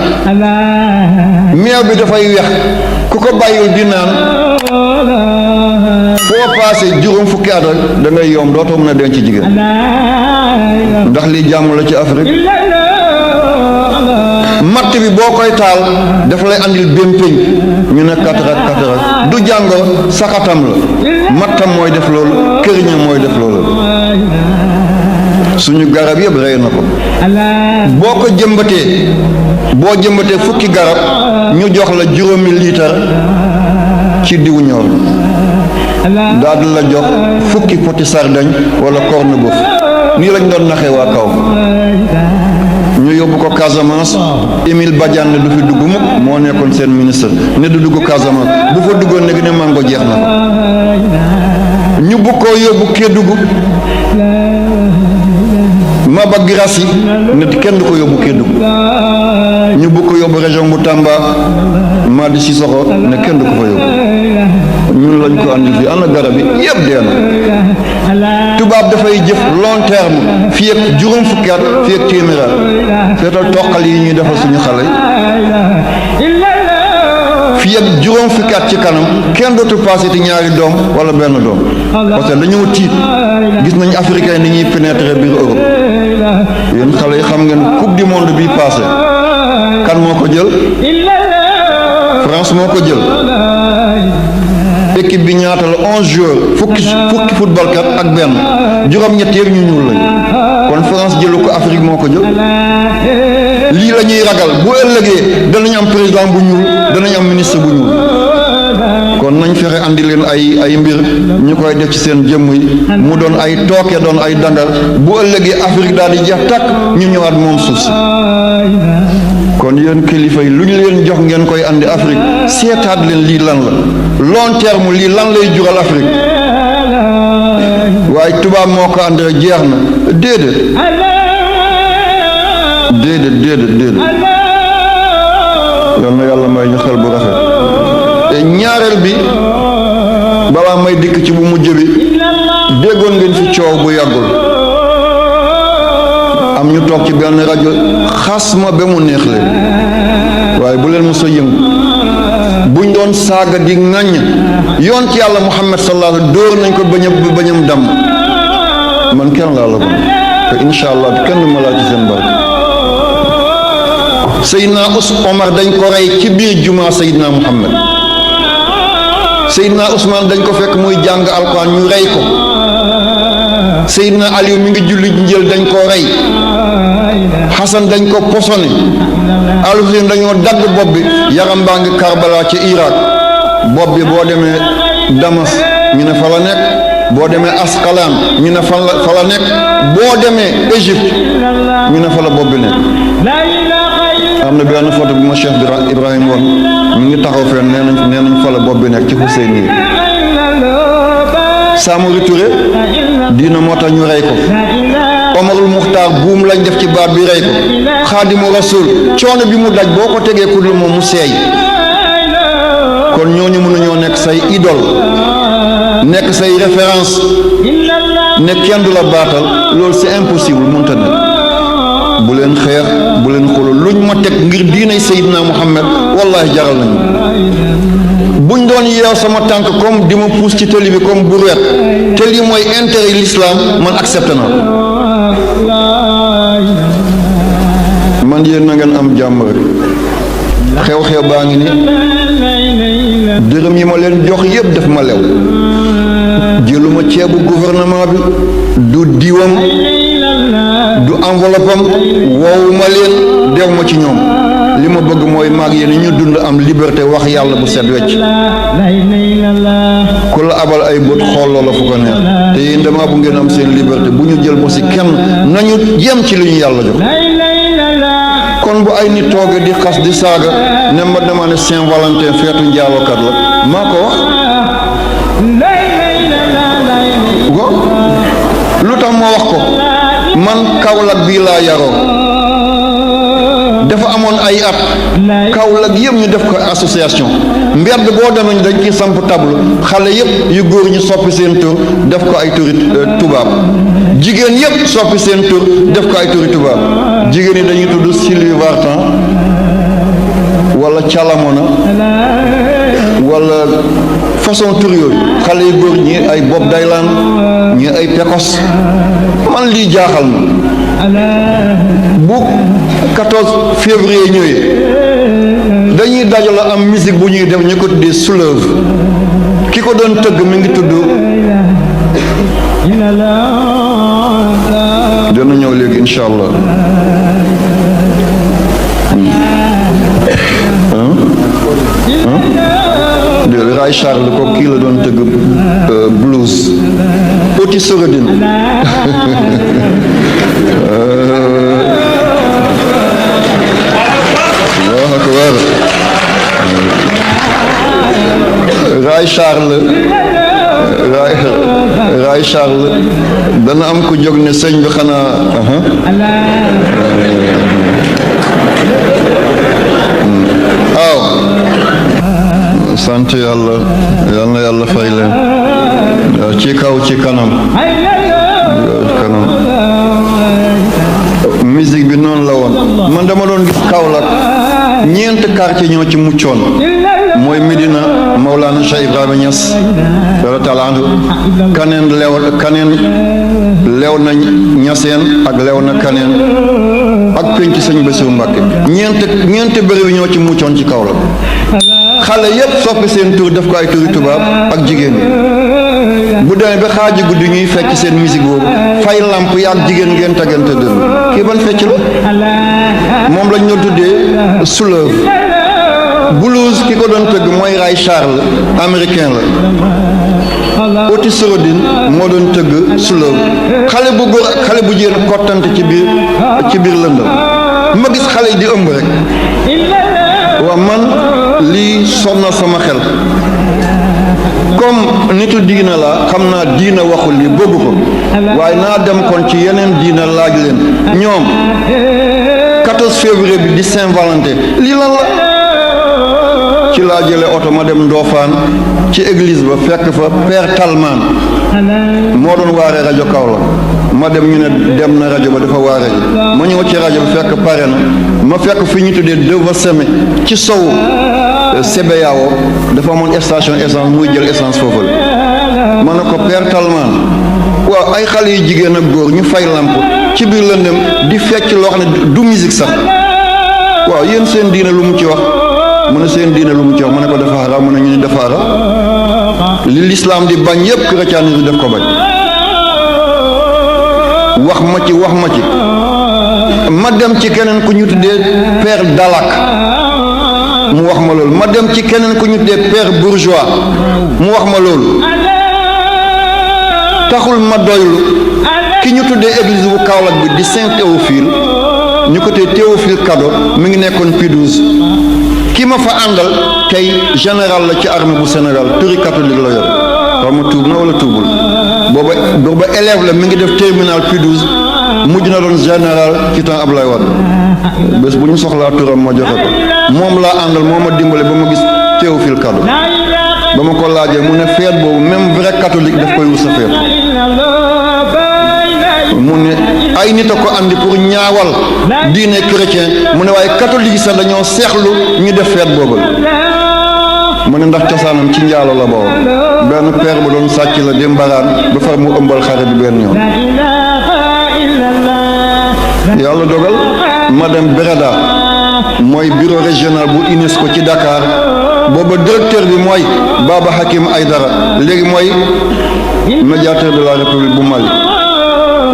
meew bi dafay wex ku ko bàyyul di naan foo paase juróom fukki at rek da ngay yomb dootoo mën a denc jigéen ndax lii jàmm la ci Afrique matt bi boo koy taal dafa lay andil bémpeñ ñu ne katarak du jàngoro saxatam la mattam mooy def loolu këriñam mooy def loolu suñu garab yëpp rey na ko boo ko jëmbatee fukki garab ñu jox la juróomi liitar ci diw ñor daal di la jox fukki poti sardañ wala corne-boeuf nii lañ doon naxee waa kaw ñu yóbbu ko Casamance Émile Badiane ne du fi dugg mukk moo nekkoon seen ministre ne du dugg Casamance bu fa duggoon léegi ne mango jeex na ko ñu bu ko yóbbu Kédougou Maba Girassi ne kenn du ko yóbbu Kédougou ñu bu ko yóbbu région bu Tamba Madi Sissoko ne kenn du ko fa yóbbu ñun lañ ko andi fii ana garab yi yëpp dee na tubaab dafay jëf long terme fii ak juróom fukki at fii ak téeméer at feetal toqal yi ñuy defal suñu xale fii ak juróom fukki at ci kanam kenn dootul passé ti ñaari doom wala benn doom parce que dañoo tiit gis nañu africain ni ñuy pénétrer biir Europe yéen xale yi xam ngeen coupe du monde bii passé kan moo ko jël France moo ko jël équipe bi ñaata la 11 joueurs fukki football kat ak benn juróom-ñett yëpp ñu ñuul lañ kon France jëlu ko Afrique moo ko jël lii la ñuy ragal bu ëllëgee danañ am président bu ñuul danañ am ministre bu ñuul kon nañ fexe andi leen ay mbir ñu koy def ci seen jëmm yi mu doon ay tooke doon ay dandal bu ëllëgee Afrique daal di jeex tàkk ñu ñëwaat moom suuf si kon yéen kilifa yi lu ñu leen jox ngeen koy andi Afrique seetaat leen lii lan la long terme lii lan lay jural Afrique waaye tubaab moo ko andi rek jeex na déedéet yal na yàlla may ñu xel bu rafet te ñaareel bi balaa may dikk ci bu mujj bi déggoon ngeen fi coow bu yàggul am ñu toog ci benn rajo xas ma ba mu neex leen waaye bu leen mos a yëngu buñ doon saaga di ŋàññ yoon ci yàlla Muhammad sallallahu alayhi dóor nañ ko bañam damm man kenn laa la bon te incha allah kenn du ma laa ci seen barke Seydina Omar dañ ko rey ci biir juma Seydina Muhammad Seydina Ousmane dañ ko fekk muy jàng alquran ñu rey ko Seydina Aliou mi ngi julli njël dañ ko rey Hassan dañ ko posone Al-Husayn dañoo dagg bopp bi yaram baa ngi Karbala ci Irak bopp bi boo demee Damas ñu ne fa la nekk boo demee Asqalaan ñu ne fa la nekk boo demee Égypte ñu ne fa la bopp bi nekk am na benn photo bu ma Cheikh Ibrahim woon mi ngi taxaw fenn nee nañ fa la bopp bi nekk ci Hussein yi Samori Touré diina moo tax ñu rey ko Omarul Muxtaar buum lañ def ci baat bi rey ko Xaadimu Rasul coono bi mu daj boo ko tegee ku dul moom mu seey kon ñooñu mën nañoo nekk say idole nekk say référence ne kenn du la baatal loolu c'est impossible mënta ne bu leen xeex bu leen xuloo luñ ma teg ngir diinay Seydina Muhammad wallahi jaral nañu buñ doon yeew sama tànk comme di ma puus ci tëli bi comme brouette te lii mooy intérêt l'islam man accepté naa man yéen na ngeen am jàmm rek xew-xew baa ngi ni dërëm yi ma leen jox yëpp def ma lew jëluma ceebu gouvernement bi du diwam du enveloppe am woowu ma leen dew ma ci ñoom li ma bëgg mooy maag yéen ñu dund am liberté wax yàlla bu set wecc ku la abal ay bët xool loola fu ko neex te yéen dama bu ngeen am seen liberté bu ñu jël ba si kenn nañu yem ci li ñu yàlla jox kon bu ay nit tooge di xas di saaga ne ma dama ne Saint-Valentin feetu njaalokat la maa ko wax lu tax ma wax ko man Kaolack bii laa yaroo dafa amoon ay at Kaolack yëpp ñu def ko association mbedd boo demee dañ ciy samp table xale yëpp yu góor ñu soppi seen tur def ko ay turi tubaab jigéen yëpp soppi seen tur def ko ay turi tubaab jigéen yi dañuy tudd Sylvie Vartan wala Calamona wala façon tur yooyu xale yu góor ñi ay Bob Dylan ñi ay Pecos man lii jaaxal ma bu 14 février ñëwee dañuy dajale am musique bu ñuy def ñu ko tuddee soulève ki ko doon tëgg mi ngi tudd dana ñëw léegi incha allah de Ray Charles ko kii la doon tëgg blues Otis Sorodine Ray Charles dana am ku jóg ne sëñ bi xanaa waaw sant yàlla yal na yàlla fay leen ci kaw ci kanam musique bi noonu la woon man dama doon gis Kaolack ñeent quartier ñoo ci muccoon mooy Medina Mawlana Cheikh Ibrahima Niass taala anhu kaneen lew na Ñaseen ak lew na kaneen ak penc sëñ Bassirou Mbacké ñeent bëri ñoo ci muccoon ci Kaolack xale yépp soppi seen tur def ko ay turi tubaab ak jigéen ñi bu demee ba xaaji guddi ñuy fecc seen musique boobu fay lamp yi ak jigéen ngeen tagante dënn kii ban fecc la moom lañ ñoo tuddee soulève blues ki ko doon tëgg mooy Ray Charles américain la Otis Redding moo doon tëgg soulève xale bu góor ak xale bu jigéen kottante ci biir lëndam ma gis xale yi di ëmb rek waaw man lii sonna sama xel comme nitu diina la xam naa diina waxul li bëgg ko waaye naa dem kon ci yeneen diina laaj leen ñoom 14 février bi di Saint-Valentin lii lan la ci laa jële oto ma dem Ndofane ci église ba fekk fa Père Talman moo doon waare rajo Kaolack ma dem ñu ne dem na rajo ba dafa waare ji ma ñëw ci rajo bi fekk pare na ma fekk fi ñu tuddee Deva Seme ci sow Sebeyaawo dafa amoon station essence muy jël essence foofu la ma ne ko Père Talman waaw ay xale yu jigéen ak góor ñu fay lamp ci biir lëndëm di fecc loo xam ne du musique sax waaw yéen seen diine lu mu ci wax mu ne seen diine lu mu ci wax ma ne ko dafa xaraam mu ne ñu ne dafa xaraam li l'islam di bañ yépp chrétianisme def ko bañ wax ma ci ma dem ci keneen ku ñu tuddee Père Dalak mu wax ma loolu ma dem ci keneen ku ñu tuddee Père Bourgeois mu wax ma loolu taxul ma doylu ki ñu tuddee église bu Kaolack bi di Saint Théophile ñu ko tee Théophile Kado mi ngi nekkoon P12 ki ma fa àndal tey général la ci armée bu Sénégal turi catholique la yor xaw ma tuub na wala tuubul booba élève la mi ngi def terminal P12 mujj na doon général ci temps Ablaye Wade bés bu ñu soxlaa turam ma joxe ko moom laa àndal moo ma dimbale ba ma gis Théophile Kado ba ma ko laajee mu ne feet boobu même vrai catholique daf koy wut sa feet mu ne ay nit a ko andi pour ñaawal diine chrétien mu ne waaye catholique yi sax dañoo seexlu ñu def feet boobu mu ne ndax cosaanam ci njaalo la boobu benn père bu doon sàcc la di mbaraan ba far mu ëmbal xare bi benn yoon yàlla dogal ma dem Bereda mooy bureau régional bu UNESCO ci Dakar booba directeur bi mooy Baba Hakim Aydara léegi mooy médiateur de la République bu Mali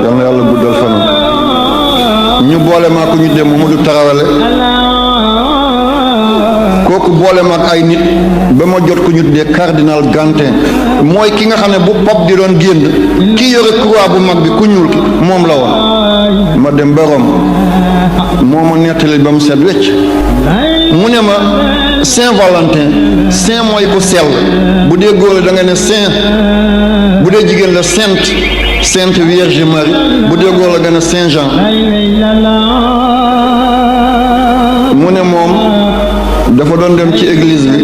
yal na yàlla guddal fanam ñu boole maa ko ñu dem Mamadou Tarawele kooku boole ma ak ay nit ba ma jot ko ñu tuddee cardinal Gantin mooy ki nga xam ne bu pop di doon génn ki yore croix bu mag bi ku ñuul ki moom la woon ma dem ba Rome moo ma nettali ba mu set wecc mu ne ma Saint-Valentin saint mooy ku sell bu dee góor la da nga ne saint bu dee jigéen la Sainte Vierge Marie bu dee góor la nga ne Saint Jean mu ne moom dafa doon dem ci église bi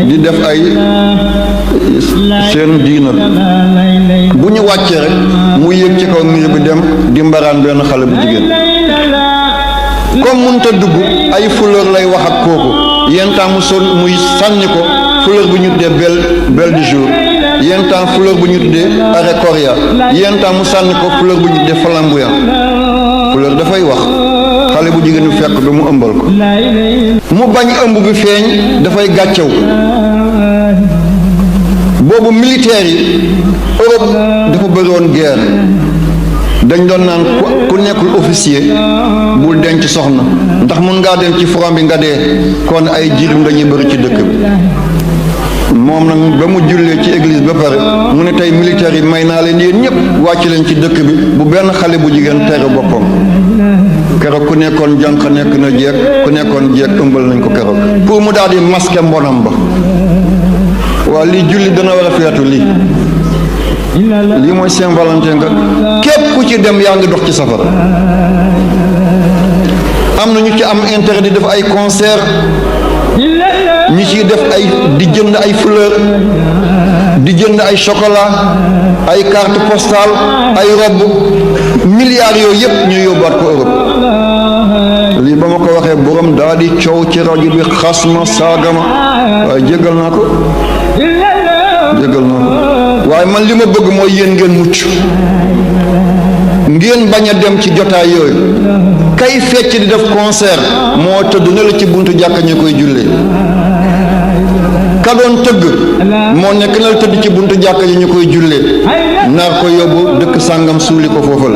di def ay seen diina bu ñu wàccee rek mu yéeg ci kaw miir bi dem di mbaraan benn xale bu jigéen comme mënut a dugg ay fleur lay wax ak kooku yenn temps muy sànni ko fleur bu ñu tuddee belle du jour yenn temps fleur bu ñu tuddee arécoria yenn temps mu sànni ko fleur bu ñu tuddee flamboyant fleur dafay wax xale bu jigéen bi fekk ba mu ëmbal ko mu bañ ëmb bi feeñ dafay gàccew boobu militaire yi Europe dafa bëri woon guerre dañ doon naan ku nekkul officier bul denc soxna ndax mun ngaa dem ci front bi nga dee kon ay jirim dañuy bëri ci dëkk bi moom nag ba mu jullee ci église ba pare mu ne tey militaire yi may naa leen yéen ñëpp wàcc leen ci dëkk bi bu benn xale bu jigéen tere boppam keroog ku nekkoon jànq nekk na jeeg ku nekkoon jeeg ëmbal nañ ko keroog pour mu daal di masquer mbonam ba waa lii julli dana war a feetu lii mooy Saint-Valentin nga képp ku ci dem yaa ngi dox ci safara. am na ñu ci am intérêt di def ay concert ñu ciy def ay di jënd ay fleur di jënd ay chocolat ay carte postale ay robe milliards yooyu yëpp ñu yóbbaat ko Europe. lii ba ma ko waxee borom daa di coow ci rajo bi xas ma saaga ma waaye jéggal naa ko waaye man li ma bëgg mooy yéen ngeen mucc ngeen bañ a dem ci jotaay yooyu. kay fecc di def concert moo tëdd na la ci buntu jàkka ñu koy jullee ka doon tëgg moo nekk na la tëdd ci buntu jàkka yi ñu koy jullee nar ko yóbbu dëkk sàngam suuli ko foofal.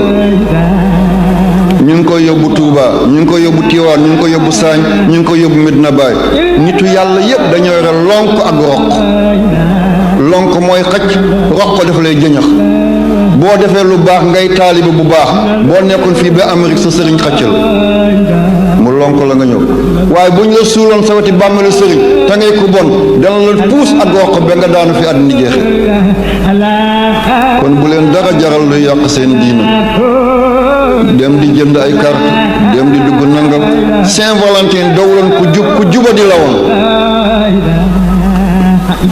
ñu ngi koy yóbbu Touba ñu ngi koy yóbbu Tiwaan ñu ngi koy yóbbu Saañ ñu ngi koy yóbbu Medina Baay. nitu yàlla yépp dañoo yore lonk ak roq lonk mooy xëcc roq ko def lay jëñax boo defee lu baax ngay taalibe bu baax boo nekkoon fii ba Amérique sa sëriñ xëccal mu lonk la nga ñëw waaye bu ñu la suuloon sa weti bàmmeelu sëriñ te ngay ku bon dana la puus ak roq ba nga daanu fi àddina jeexe kon bu leen dara jaral luy yàq seen diina dem di jënd ay carte dem di dugg nangam Saint-Valentin dawloon ku juba di la woon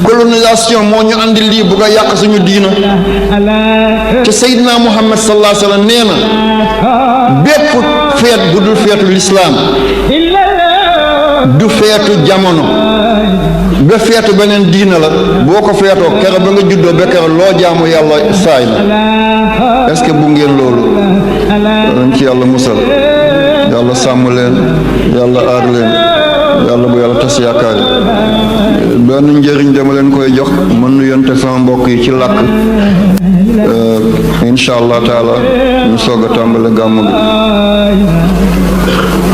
colonisation moo ñu andi lii bugg a yàq suñu diina te Seydina Muhammad sallallahu alayhi wa sallam nee na bépp feet bu dul feetu lislaam du feetu jamono ba feetu beneen diina la boo ko feetoo kere ba nga juddoo ba kere loo jaamu yàlla saay na est-ce que bu ngeen loolu dañ ci yàlla musal yàlla sàmm leen yàlla aar leen yàlla bu yàlla tas yaakaar benn njëriñ dama leen koy jox mën nu yonte sama mbokk yi ci làkk insha allah taala ñu soog a tàmbale gàmm gi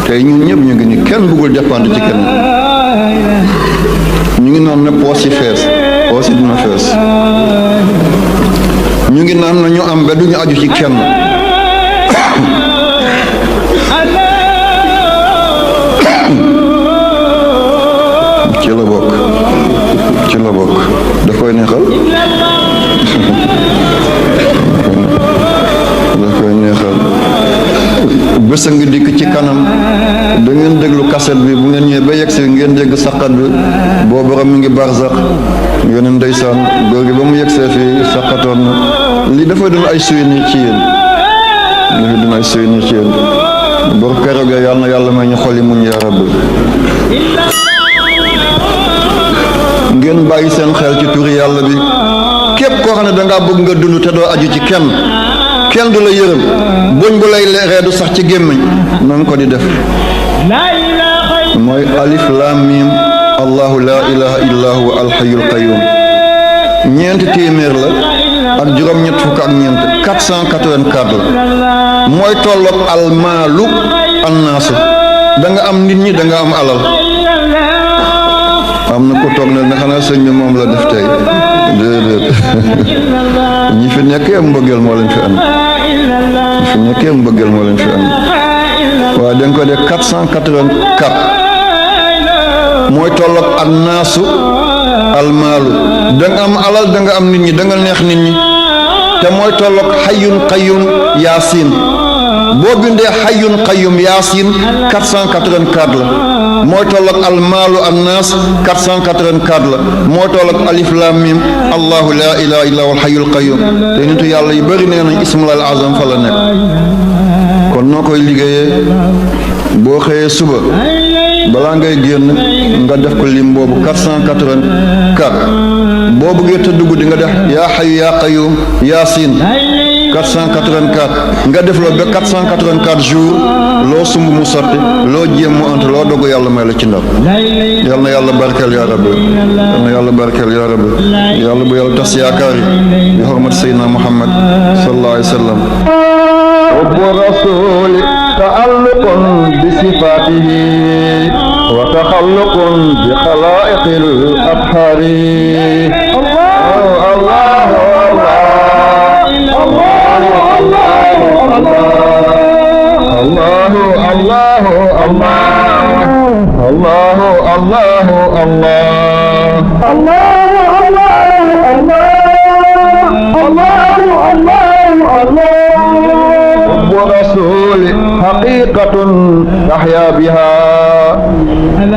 tey ñun ñëpp ñu ngi ni kenn bëggul dépendre ci kenn ñu ngi naan ne poos yi fees poos yi dina fees ñu ngi naan na ñu am ba duñu aju ci kenn ci la bokk da koy neexal bés a ngi dikk ci kanam da ngeen déglu kaset bi bu ngeen ñëwee ba yegg si ngeen dégg saqat bi boo borom mi ngi barsax ngeen ndeysaan góor gi ba mu yegsee fii saqatoon na lii dafay doon ay souvenir ci yéen bor keroogee yàlla na yàlla may ñu xoli muñ yaa rabbi ngeen bàyyi seen xel ci turi yàlla bi képp koo xam ne dangaa bëgg nga dund te doo aju ci kenn du la yërëm buñ bu lay reedu sax ci gémmiñ noonu ko di def mooy alif lam mim allahu la ilaha illa huwa alhayyul qayyum ñeenti téeméer la ak juróom-ñett fukk ak ñeent 484 la mooy tolloog almaalu annaasu da nga am nit ñi da nga am alal am na ko toog na ne xanaa sëñ bi moom la def tey déedéet ñi fi nekkee mbëggeel moo leen fi andi waaye da nga ko def 484 mooy tolloog annaasu almaalu da nga am alal da nga am nit ñi da nga neex nit ñi te mooy tolloog xayyun qayyum yaasin boo bindee xayyun qayyum yaasin 484 la mooy tolloog almaalu annaas 484 la mooy tolloog alif lam mim allahu la ilaha illa huwa alhayyul qayyum te nitu yàlla yu bëri nee nañ ismul azam fa la nekk kon noo koy liggéeyee boo xëyee suba balaa ngay génn nga def ko lim boobu 484 boo bëggee tëdd guddi nga def yaa hayyu yaa qayyum yaasin 484 nga def la ba 484 jours loo sumb mu sotti loo jéem mu ant loo dogu yàlla may la ci ndam yal na yàlla barkeel yaa rabbi yàlla bu yàlla tas yaakaar yi bi hurmat sayyidina Muhammad sallallahu alayhi wa sallam hubbu rasuli ta'alluqun bi sifatihi wa taxalluqun bi xalaa'iqil abhari Allah حب الرسول حقيقة تحيا بها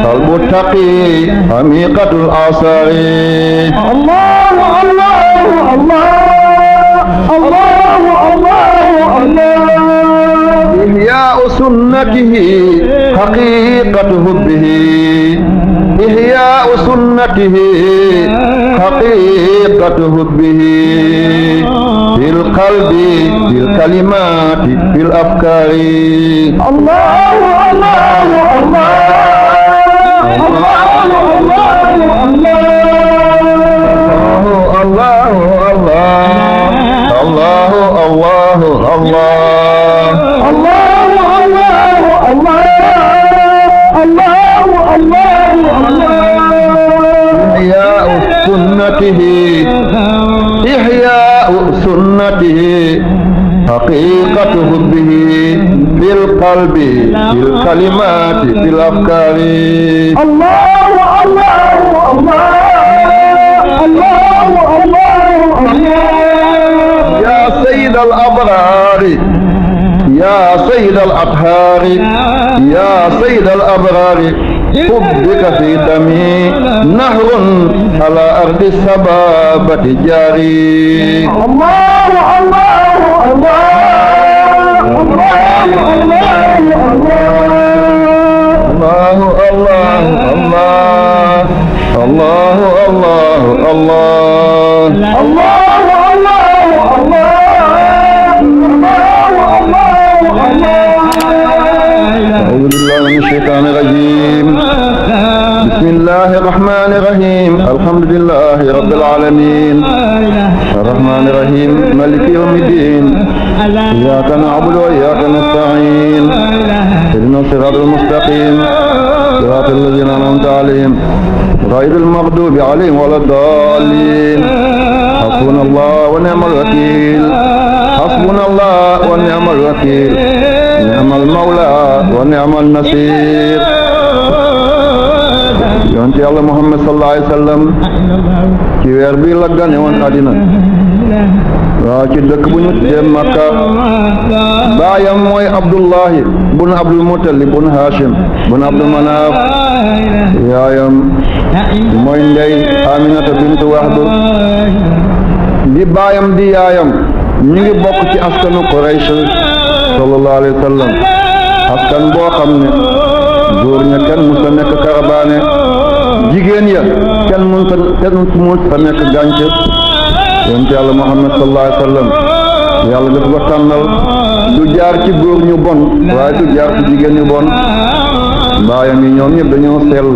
قلب التقي عميقة الآثار الله الله الله الله الله إحياء سنته حقيقة حبه إحياء سنته حقيقة حبه في القلب في الكلمات في الأفكار الله الله الله الله الله الله الله إحياء سنته إحياء سنته حقيقة حبه في القلب في الكلمات في الأفكار الله الله الله يا سيد الأبرار يا سيد الأطهار يا سيد الأبرار حبك في دمي نهر على أرض السبابة جاري الله الله الله الله الله الله الله الله أعوذ بالله من الشيطان الرجيم بسم الله الرحمن الرحيم الحمد لله رب العالمين الرحمن الرحيم مالك يوم الدين إياك نعبد وإياك نستعين اهدنا الصراط المستقيم صراط الذين أنعمت عليهم غير المغضوب عليهم ولا الضالين حسبنا الله ونعم الوكيل حسبنا الله ونعم الوكيل نعم المولى ونعم النصير yonent Yàlla Muhammad sallallahu alayhi wa sallam ci weer bi la gane woon àddina waaw ci dëkk bu ñu tuddee Makka baayam mooy Abdullahi bun Abdul Muttalib bun Hashim bun Abdul Manaf yaayam mooy ndey Aminata bintu Wahb di baayam di yaayam ñu ngi bokk ci askanu Quraysh sallallahu alayhi wa sallam askan boo xam ne góor ña kenn musa nekk karabaane jigéen ya kenn musa nekk gànc yonent Yàlla Muhammad sallallahu alayhi wa sallam yàlla dafa ko tànnal du jaar ci góor ñu bon waaye du jaar ci jigéen ñu bon baayam yi ñoom ñëpp dañoo sell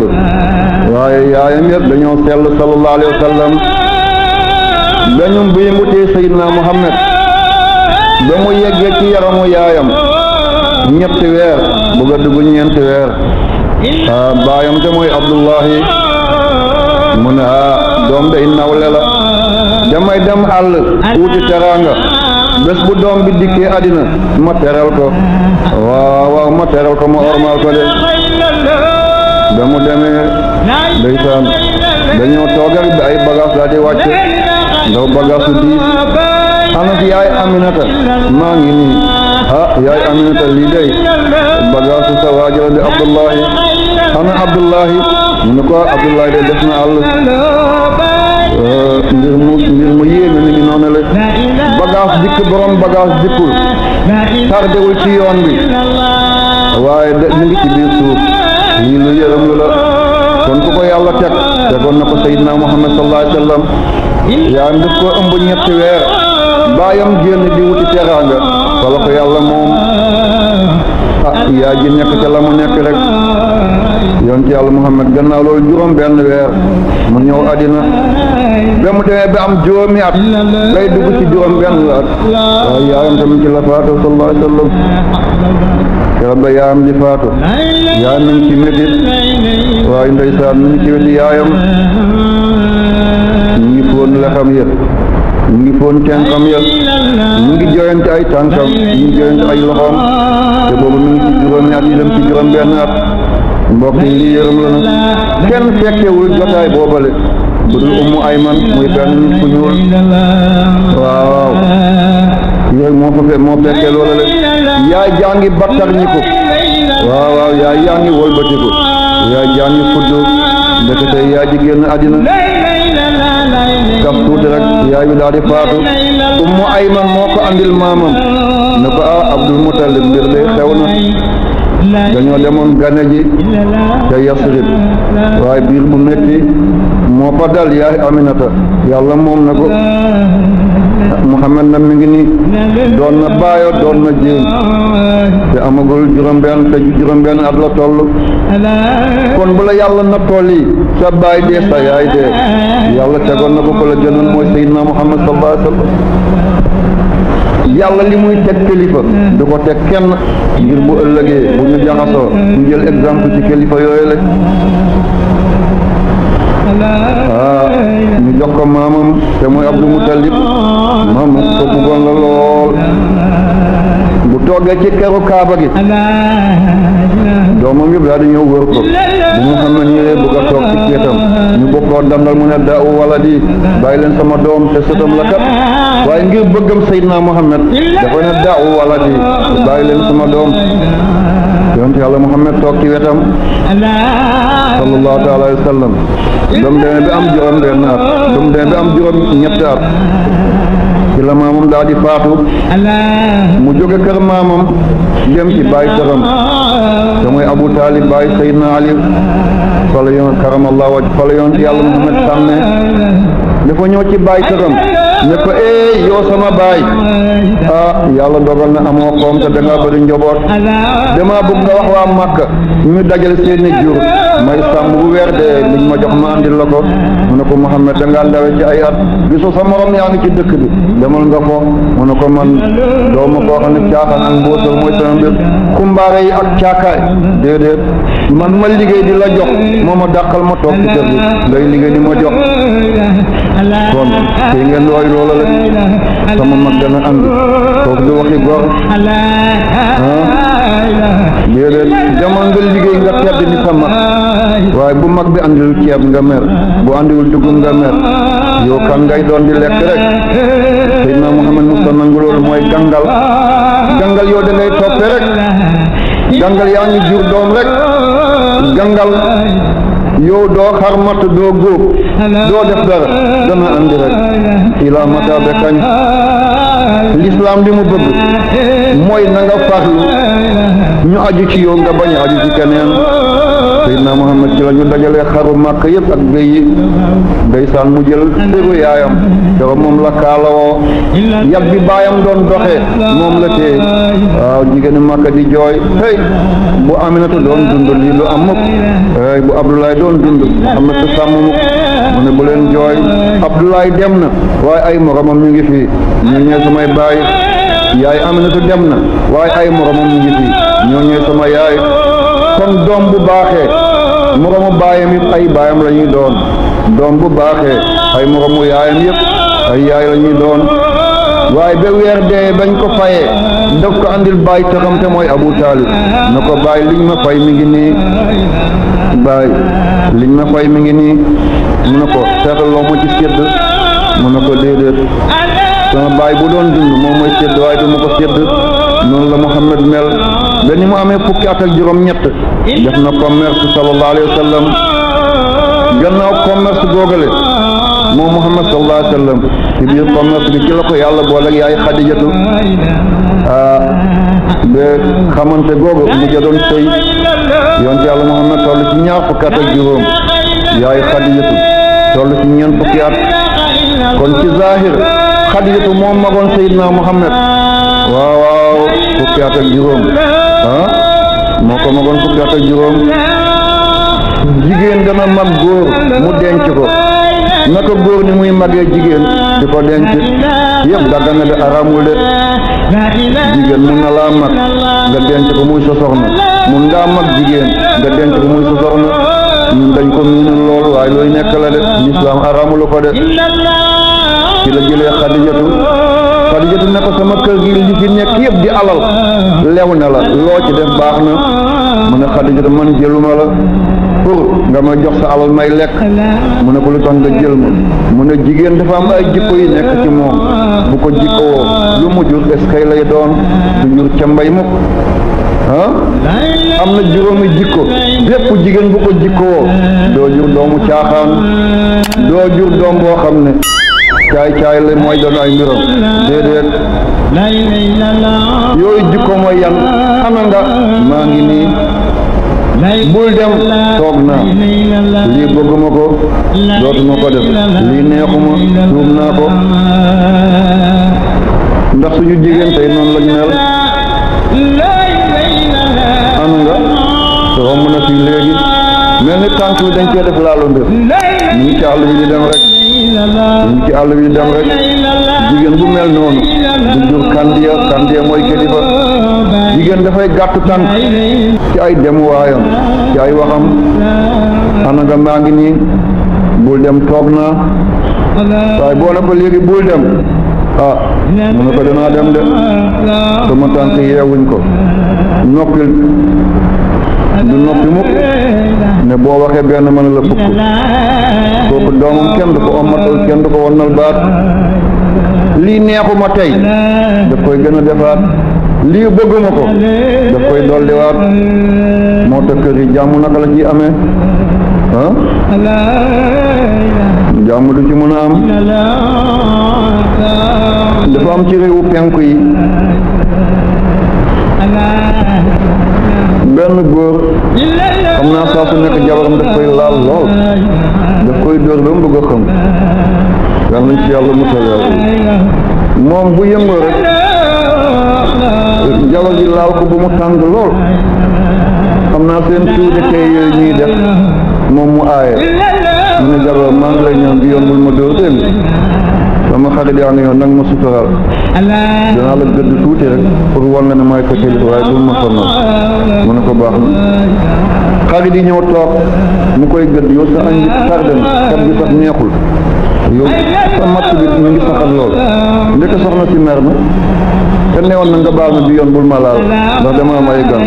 waaye yaayam yëpp dañoo sell sallallahu alayhi wa sallam dañu bi mutee Seydina Muhammad ba mu yeggee ci yaramu yaayam ñetti weer bëgg a dugg ñeenti weer baayam te mooy Abdullahi mu ne doom day nawle la damay dem àll wuti teraanga bés bu doom bi dikkee àddina ma teral ko waaw ma teral ko ma ormal ko de ba mu demee ndeysaan dañoo toogal bi ay bagage daal di wàcc ndaw bagage su diis ana fi yaay Aminata maa ngi nii yaay Aminata lii day bagage su sa waajur di Abdullahi ana Abdullahi mu ne ko Abdullahi de def na àll mbir mu yéeme mi ngi noonu la bagage dikk borom bagage dikkul tardewul ci yoon bi waaye de mu ngi ci biir suuf lii lu yërëm lu la kon ku ko yàlla tegoon na ko Seydina Muhammad sallallahu alayhi wa sallam yaayam daf ko ëmb ñetti weer baayam génn di wuti teraanga wala ko yàlla moom yaa ji nekk ca la mu nekk rek yonent Yàlla Muhammad gannaaw loolu juróom benn weer mu ñëw àddina ba mu demee ba am juróomi at lay dugg ci juróom benn at waaye yaayam tamit ci la faatu sallallahu alayhi wa sallam keroog ba yaayam di faatu yaayam mi ngi ci métit waaye ndeysaan mi ngi ci weti yaayam mi ngi fóon lexam ya mi ngi fóon tenxam ya mi ngi joyante ay tànkam mi ngi joyante ay loxoom te boobu mi ngi ci juróomi at yi dem ci juróom benn at mbokk yi lii yërëm la nag kenn fekkewul jotaay boobale bu dul Ummu Ayman muy benn nit ku ñuul waaw kii rek moo yaay jaa ngi battar ñi ko waaw waaw yaay yaa ngi wëlbatiku yaay jaa ngi fudd ndekete yaay ji génn àddina gaf tuuti rek yaay bi daal di faatu Ummu Ayman moo ko andil maamam ne ko Abdul Muttalib mbir de xew na dañoo demoon gane ji ca Yasrib waaye biir bu metti moo fa dal yaay Aminata yàlla moom na ko Muhammad na mi ngi nii doon na baayo doon na jéem te amagul juróom-benn at la toll kon bu la yàlla na toll yi sa baay dee sa yaay dee yàlla tegoon na ko ko la gënoon mooy Seydina Muhammad sallallahu alayhi wa sallam yàlla li muy teg kilifa du ko teg kenn ngir bu ëllëgee bu ñu jaxasoo ñu jël exemple ci kilifa yooyu la ñu jox ko maamam te mooy Abdul Muttalib maamam ko bëggoon la lool bu toogee ci keru Kaaba gi doomam yëpp daal di ñëw wër ko bu Muhammad ñëwee bëgg a toog ci keetam ñu bokkoo dandal mu ne daaw wala di bàyyi leen sama doom te sëtam la kat waaye ngir bëggam Seydina Muhammad dafa ne daaw wala di bàyyi leen sama doom yonent yàlla Muhammad toog ci wetam sallallahu taala alayhi wa sallam dom demee bi am juróom-benn at dom demee bi am juróom-ñetti at ci la maamam daal di faatu mu jóge kër maamam dem ci baay këram te mooy Abu Talib baay Seydina Ali fa la yoon karamallahu wajh fa la yoon ci yàlla Muhammad sàmme dafa ñëw ci baay këram ne ko yow sama baay yàlla dogal na amoo xoom te da ngaa bëri njaboot dama bëgg nga wax waa Makka ñu dajale seeni jur may sàmm bu weer de liñ ma jox ma andil la ko mu ne ko Muhammad da ngaa ndawe ci ay at gisoo sa morom yaa ngi ci dëkk bi demal nga ko mu ne ko man doo ma koo xam ne caaxaan ak mbóosal mooy sama mbir kumbaare yi ak caakaay déedéet man ma liggéey di la jox moo ma dàqal ma toog ci kër gi ngay liggéey di ma jox kon tey ngeen roy loola la sama mag dana andi kooku du waxi gor déedéet demal nga liggéey nga tedd ni sa mag waaye bu mag bi andiwul ceeb nga mer bu andiwul dugub nga mer yow kan ngay doon di lekk rek Seydina Muhammad musta nangu loolu mooy gangal yow da ngay toppe rek gangal yaa ngi jur doom rek gangal yow doo xar matt doo góob doo def dara dana andi rek ila mata be kañ l'islam li mu bëgg mooy na nga farlu ñu aju ci yow nga bañ a aju ci keneen Seydina Muhammad ci la ñu dajalee xaru màkk yëpp ak béy yi ndeysaan mu jël dëru yaayam te moom la kaalawoo yat bi baayam doon doxee moom la tee waaw jigéenu màkk di jooy hey bu Aminata doon dund lii lu am mukk hey bu Abdoulaye doon dund Muhammad te sàmm mukk mu ne bu leen jooy Abdoulaye dem na waaye ay moromam ñu ngi fii ñu ñee samay baay yaay Aminata dem na waaye ay moromam ñu ngi fii ñoo ñee sama yaay kon doom bu baaxee moromu baayam yëpp ay baayam la ñuy doon doom bu baaxee ay moromu yaayam yëpp ay yaay la ñuy doon waaye ba weer dee bañ ko fayee daf ko andil baay taxam te mooy Abu Talib na ko baay liñ ma fay mi ngi nii baay liñ ma fay mi ngi nii mu ne ko seetal loo ma ci sédd mu ne ko déedéet sama baay bu doon dund moom mooy sédd waaye du ma ko sédd noonu la Muhammad mel ba ni mu amee fukki at ak juróom-ñett def na commerce sallallahu alayhi wa sallam gannaaw commerce googale moom Muhammad sallallahu alayhi wa sallam ci biir commerce bi ci la ko yàlla boole ak yaay Xadijatu ba xamante googu mu doon sëy yonent yàlla Muhammad toll ci ñaar fukki at ak juróom yaay Xadijatu toll ci ñeent fukki at kon ci zahir Xadijatu moom magoon Seydina Muhammad waaw fukki at ak juróom moo ko magoon fukki at ak juróom jigéen dana mag góor mu denc ko naka góor ni muy magee jigéen di ko denc yëpp dagga na de aramul de jigéen mun na laa mag nga denc ko muy sa soxna mun ngaa mag jigéen nga denc ko muy sa soxna ñun dañ ko miinul lool waaye looy nekk la de lislaam aramulu ko de ci la jëlee Xadijatu ne ko sama kër gi li fi nekk yëpp di alal lew na la loo ci def baax na mu ne Xadija man jëluma la pour nga ma jox sa alal may lekk mu ne ko lu tax nga jël ma mu ne jigéen dafa am ay jikko yi nekk ci moom bu ko jikkoo lu mu jur eskay lay doon du jur ca mbay mukk am na juróomi jikko bépp jigéen bu ko jikkoo doo jur doomu caaxaan doo jur doom boo xam ne caay la mooy doon ay mbiram déedéet yooyu jikko mooy yan ana nga maa ngi nii bul dem toog naa lii bëgguma ko dootuma ko def lii neexuma tuub naa ko ndax suñu jigéen tey noonu lañ mel ana nga te romb na fii léegi mel ni tànk bi dañ cee def laalo mbir ñu ngi ci àll bi di dem rek jigéen bu mel noonu du jur kandiya mooy kilifa jigéen dafay gàtt tànk ci ay demuwaayam ci ay waxam ana nga maa ngi nii bul dem toog naa waaye boo ne ko léegi bul dem mu ne ko danaa dem de sama tànk yeewuñ ko noppil du noppi mukk ne boo waxee benn mën la fukk kooku doomam kenn du ko ommatal kenn du ko wonnal baat lii neexuma tey daf koy gën a defaat lii bëgguma ko daf koy dolliwaat moo tax kër yi jàmm naka la ciy amee jàmm du ci mën a am dafa am ci réewu penku yi benn góor xam naa saa su nekk jabaram daf koy laal lool daf koy dóor ba mu bëgg a xam yal nañ ci yàlla musal moom bu yëngoo rek jabar ji laal ko bu mu tàng lool xam naa seen tuuti tey yooyu ñuy def moom mu aaye mu ne jabar maa ngi lay ñaan bi yoon bul ma dóor dégg sama xarit yaa ngi yoon nag ma sutural danaa la gëdd tuuti rek pour wan la ne maay ko kilifa waaye bul ma sonal mu ne ko baax na xarit yi ñëw toog mu koy gëdd yow sa añ bi tardé na kat bi sax neexul yow sa matt bi mu ngi saxal lool ndeke soxna si mer na te newoon na nga baal ma bi yoon bul ma laal ndax dama am ay gan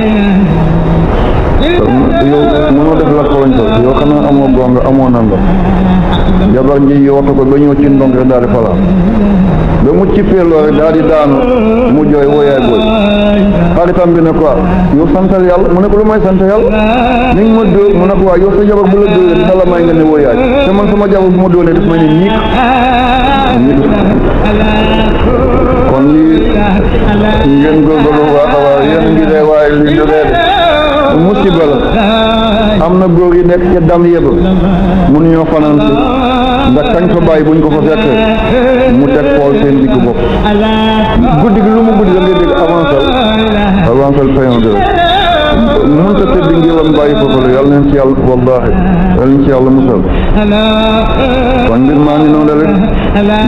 yow mënoo def la koloñ ko yow xanaa amoo gonga amoo nanga jabar ji yootu ko ba ñëw ci ndong rek daal di falaa ba mu cippee loolu rek daal di daanu mu jooy woyaay booy xaritam bi ne ko yow santal yàlla mu ne ko lu may sant yàlla ni nga ma dóor mu ne ko yow sa jabar bu la dóoree dina la may nga ne woyaay te man sama jabar bu ma dóoree daf may ne ñiik kon lii ngeen góorgóorlu waa xawaar yéen ngi dee waaye li jógee de musiba la am na góor yi nekk ca dam yëba mënuñoo fanaan si ndax kañ fa bàyyi buñ ko fa fekkee mu teg xool seen digg bopp guddi gi lu mu guddi da ngay dégg avancel payon de mun ta tëdd ngiram bàyyi foofu la yàlla neen ci yàlla wallahi yàlla neen ci yàlla musal kon mbir maa ngi noonu rek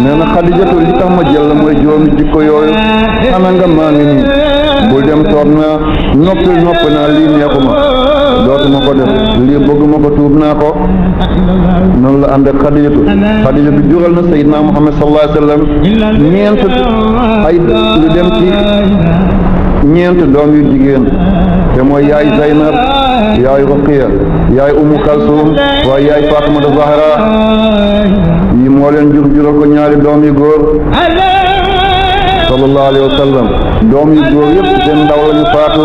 nee na Xadijatu li tax ma jël la mooy juróomi jikko yooyu ana nga maa ngi nii bul dem toog naa noppi naa lii neexuma dootuma ko def lii bëgguma ko tuub naa ko noonu la ànd ak Xadijatu jural na Seydina Muhammad sallallahu alayhi wa sallam ñeent ay lu dem ci ñeent doom yu jigéen te mooy yaay Zaynab yaay Ruqiya yaay Umu Kalsum waaye yaay Fatimata Zahra yi moo leen jural ko ñaari doom yu góor sallallahu alayhi wa sallam doom yu góor yëpp seen ndaw lañu faatu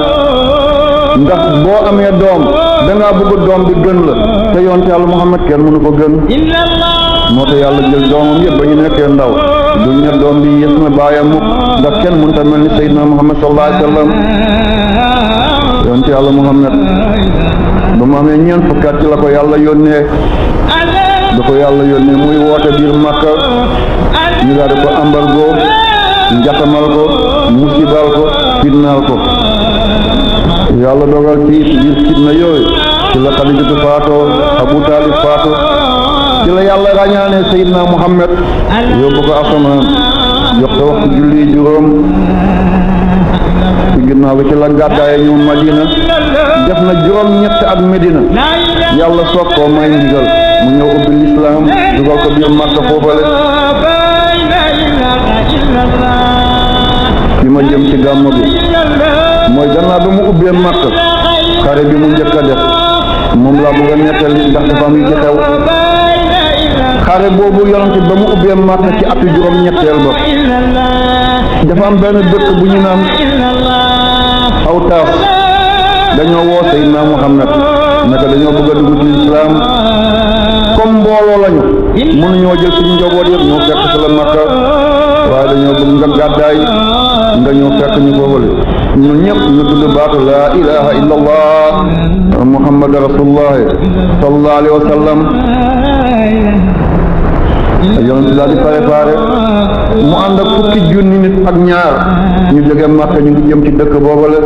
ndax boo amee doom dangaa bëgg doom bi gën la te yonte Yàlla Muhammad kenn mënu ko gën moo tax yàlla jël doomam yëpp ba ñu nekkee ndaw duñ ne doom bi yées na baayam mukk ndax kenn mënut a mel ni Seydina Muhammad sallallahu alayhi wa sallam yonte Yàlla Muhammad ba mu amee ñeent fukki at ci la ko yàlla yónnee muy woote biir Makka ñu daal di ko embargo njatamal ko musibal ko fitnaal ko yàlla dogal ci biir fitna yooyu ci la Xadijatu faatoo Abu Talib faatoo ci la yàlla ràññaane Seydina Muhammad yóbbu ko asamaan jox ko waxtu julli juróom ci ginnaaw bi ci la gàddaaye ñëw Madina def na juróom-ñetti at Medina yàlla soog koo may ndigal mu ñëw ubbi lislaam dugal ko biir Makka foofale fi ma jëm ci gàmmu bi mooy gannaaw bi mu ubbee Makka xare bi mu njëkk a def moom laa bëgg a nettali ndax dafa am yu ci xew xare boobu yonent ba mu ubbee Makka ci atu juróom-ñetteel ba dafa am benn dëkk bu ñu naan Awtaas dañoo woo Seydina Muhammad naka dañoo bëgg a dugg ci lislaam comme mbooloo lañu mënuñoo jël suñu njaboot yëpp ñoo fekk si la Makka waaye dañoo bëgg nga gàddaay nga ñëw fekk ñu foofale ñun ñëpp ñu tudd baatu laa ilaha illa allah muhammad rasulullah sallallahu alayhi wa sallam yonent daal di préparé mu ànd ak fukki junni nit ak ñaar ñu jóge Makka ñu ngi jëm ci dëkk boobale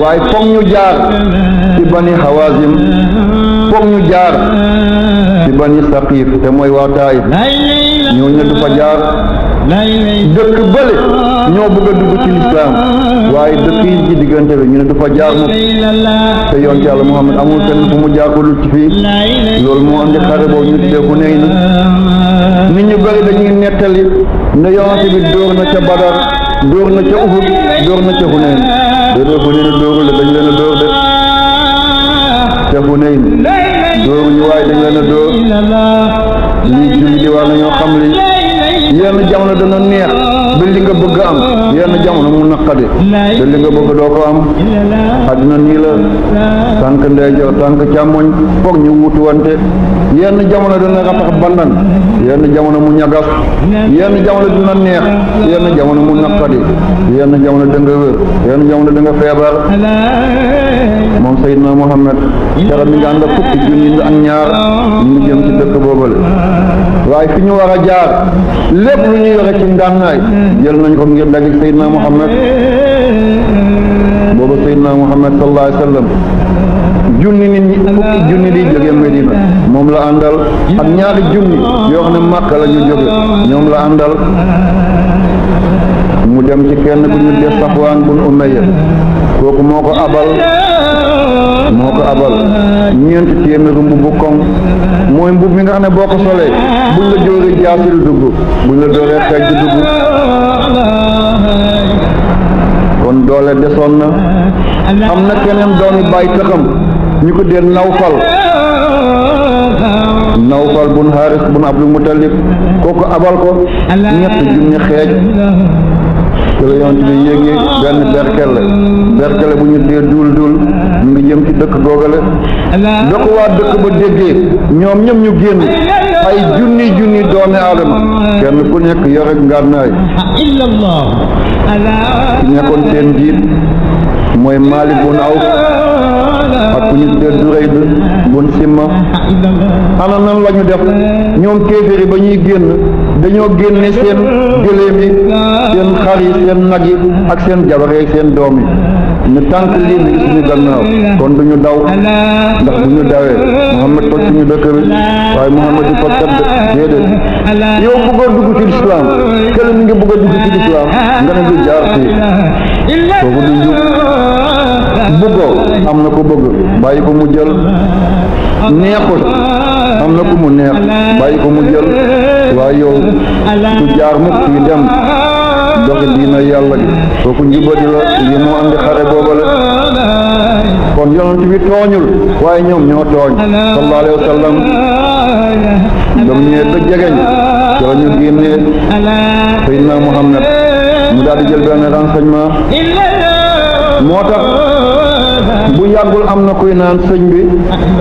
waaye foog ñu jaar ci bani Hawazim foog ñu jaar ci bani Saqif te mooy waa Taif ñooñu du fa jaar dëkk bële ñoo bëgg a dugg ci lislaam waaye dëkk yi ci diggante bi ñu ne du fa jaar mu te yonent Yàlla Muhammad amul fenn fu mu jaar ko dul ci fii loolu moo andi xare boobu ñu tuddee Hunayn nit ñu bëri dañuy nettali ne yonent bi dóor na ca Badar dóor na ca Uhud dóor na ca Hunayn déedéet Hunayn dóorul de dañ leen a dóor de ca Hunayn dóoruñu waaye dañ leen a dóor lii julli di war nañoo xam li yenn jamono dana neex ba li nga bëgg am yenn jamono mu naqadi te li nga bëgg doo ko am àddina nii la tànk ndeyjoor tànk càmmoñ foog ñu wutuwante yenn jamono dana ratax bandan yenn jamono mu ñagas yenn jamono dina neex yenn jamono mu naqadi yenn jamono da nga wér yenn jamono da nga feebar moom Seydina Muhammad keroog mi nga ànd ak fukki junni ak ñaar ñu ngi jëm ci dëkk boobale waaye fi ñu war a jaar lépp lu ñu yore ci ngànnaay jël nañ ko ngir dajig Seydina Muhammad booba Seydina Muhammad sallallahu alayhi wa sallam junni nit ñi fukki junni di jóge Medina moom la àndal ak ñaari junni yoo xam ne Makka la ñu jóge ñoom la àndal mu dem ci kenn ku ñu def Safwaan bun Umayya kooku moo ko abal ñeenti téeméeri mbubu koŋ mooy mbub mi nga xam ne boo ko solee buñ la jóoree jaasi du dugg buñ la dooree xeej du dugg kon doole desoon na am na keneen doomi bàyyi taxam ñu ko dee Nawfal bun Haaris bun Abdul Muttalib kooku abal ko ñett junni xeej te la yonent bi yéegi benn berkele bu ñu dee duul ñu ngi jëm ci dëkk googale dëkk waa dëkk ba déggee ñoom ñëpp ñu génn ay junni doomi aadama kenn ku nekk yore ngànnaay ci nekkoon seen njiit mooy Maalik bun Awf ak ku ñu dee Durayd bun Simma ana nan la ñu def ñoom kéeféeri ba ñuy génn dañoo génne seen gëléem yi seen xar yi seen nag yi ak seen jabar yi seen doom yi ñu tànk lii mi ngi suñu gannaaw kon duñu daw ndax bu ñu dawee Muhammad toj suñu dëkk bi waaye Muhammad di ko tedd déedéet yow bëggoo dugg ci lislaam kële mi ngi bëgg a dugg ci lislaam nga ne du jaar fii kooku du njub bëggoo am na ko bëgg bàyyi ko mu jël neexul am na ku mu neex bàyyi ko mu jël waaye yow du jaar mukk fii dem doxi diina yàlla gi kooku njubadi la li moo andi xare boobale kon yonent bi tooñul waaye ñoom ñoo tooñ sallallahu alayhi wa sallam dam ñëwee ba jegeñ ci la ñu génnee Seydina Muhammad mu daal di jël benn renseignement moo tax bu yàggul am na kuy naan sëñ bi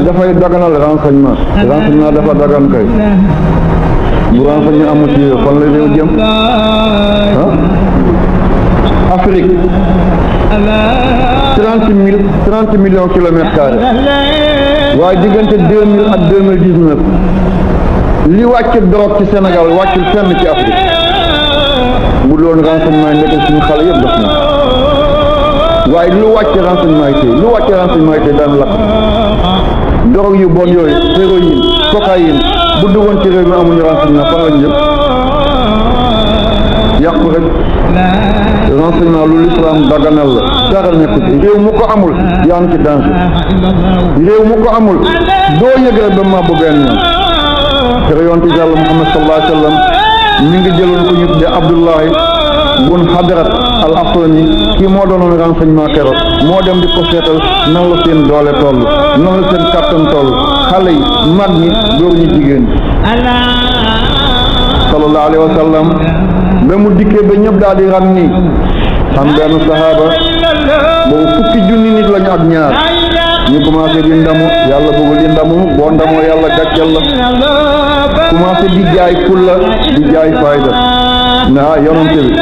dafay daganal renseignement dafa dagan kay bu renseignement amul ci fan la réew jëm Afrique 30 millions kilomètres carrés waaye diggante 2000 ak 2019 li wàcc drogue ci Sénégal wàccul fenn ci Afrique bu doon renseignement yi nekk suñu xale yëpp def na waaye lu wàcc renseignement yi tey daan lakk drogue yu bon yooyu héroïne cocaïne bu duggoon ci réew mi amuñu renseignement fan lañu jëm yàqu rek renseignement lu l'islam daganal la dara nekku ci réew mu ko amul yaa ngi ci danger réew mu ko amul doo yëg rek ba mabbu benn yoon te yonent Yàlla Muhammad sallallahu alayhi wa sallam mi ngi jëloon ko ñu tuddee Abdullahi bun Hadrat al Afrani kii moo doonoon renseignement keroog moo dem di ko seetal nan la seen doole toll nan la seen kàttan toll xale yi mag ñi góor ñi jigéen sallallahu alayhi wa sallam ba mu dikkee ba ñëpp daal di ram nii am benn sahaaba boobu fukki junni nit lañu ak ñaar ñu commencé di ndamu yàlla bëggul di ndamu boo ndamoo yàlla gàccal la commencé di jaay fulla di jaay fayda na yonante bi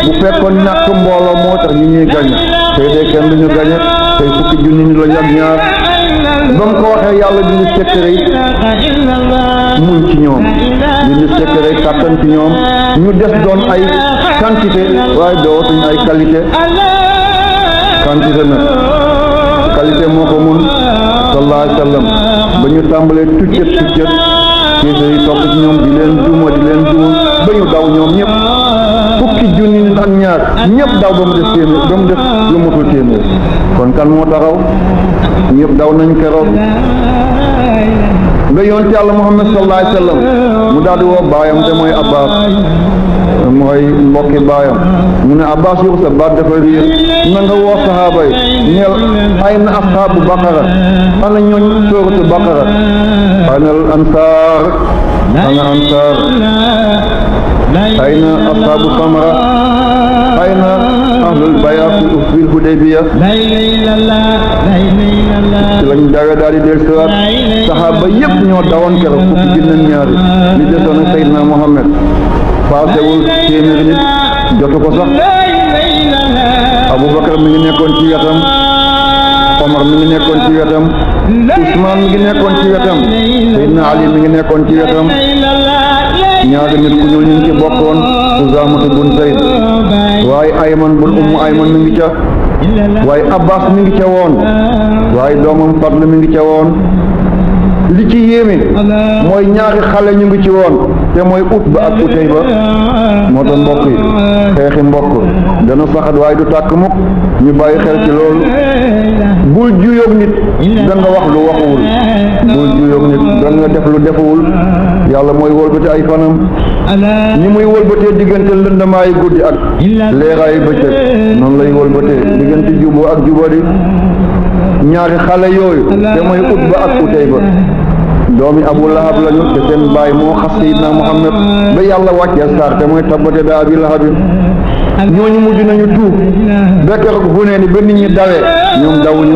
bu fekkoon ñàkk mbooloo moo tax ñu ñuy gañe tey de kenn duñu gañe tey fukki junni nit lañu ak ñaar ba mu ko waxee yàlla dindi secret muñ ci ñoom dindi secret kàttan ci ñoom ñu des doon ay quantité waaye dootuñ ay qualité quantité nag qualité moo ko mun sallallahu alayhi wa sallam ba ñu tàmbalee tuccet kéese yi topp ci ñoom di leen duma ba ñu daw ñoom ñëpp fukki junni nit ak ñaar ñëpp daw ba mu des téeméer ba mu des lu mutul téeméer kon kan moo taxaw ñëpp daw nañ keroog ba yonent yàlla Muhammad sallallahu alayhi wa sallam mu daal di woo baayam te mooy Abbas mooy mbokki baayam mu ne Abbas yow sa baat dafa riir na nga woo sahaaba yi neel ay na ashaabu Baqara ana ñooñ sóoratu Baqara ana al ansaar ana ansaar ayna ashaabu samra ayna ahlul bay'a fil Hudaybiya ci lañ dawe daal di del siwaat sahaaba yëpp ñoo dawoon keroog fukki junni ñaari li desoon ak Seydina Muhammad paasewul téeméeri nit jotu ko sax Abubakar mi ngi nekkoon ci wetam Omar mi ngi nekkoon ci wetam Usmaan mi ngi nekkoon ci wetam Seydina Ali mi ngi nekkoon ci wetam ñaari nit ku ñuul ñu ngi ci bokkoon Usaamatu bun Zayd waaye Ayman bun Ummu Ayman mi ngi ca waaye Abbas mi ngi ca woon waaye doomam Fadl mi ngi ca woon li ci yéeme mooy ñaari xale ñu ngi ci woon te mooy Utba ak Utayba moo tax mbokk yi xeexi mbokk dana saxat waaye du tàkk mukk ñu bàyyi xel ci loolu bul juyoog nit da nga wax lu waxuwul bul juyoog nit da nga def lu defuwul yàlla mooy wëlbati ay fanam ni muy wëlbatee diggante lëndamaayu guddi ak leeraayu bëccëg noonu lay wëlbatee diggante juboo ak jubadi ñaari xale yooyu te mooy Utba ak Utayba doomi Abu Lahab lañu te seen baay moo xas Seydina Muhammad ba yàlla wàccee saar te mooy tabbat yadaa abii lahabin ñooñu mujj nañu tuub ba keroog Hunayn ba nit ñi dawee ñoom dawuñu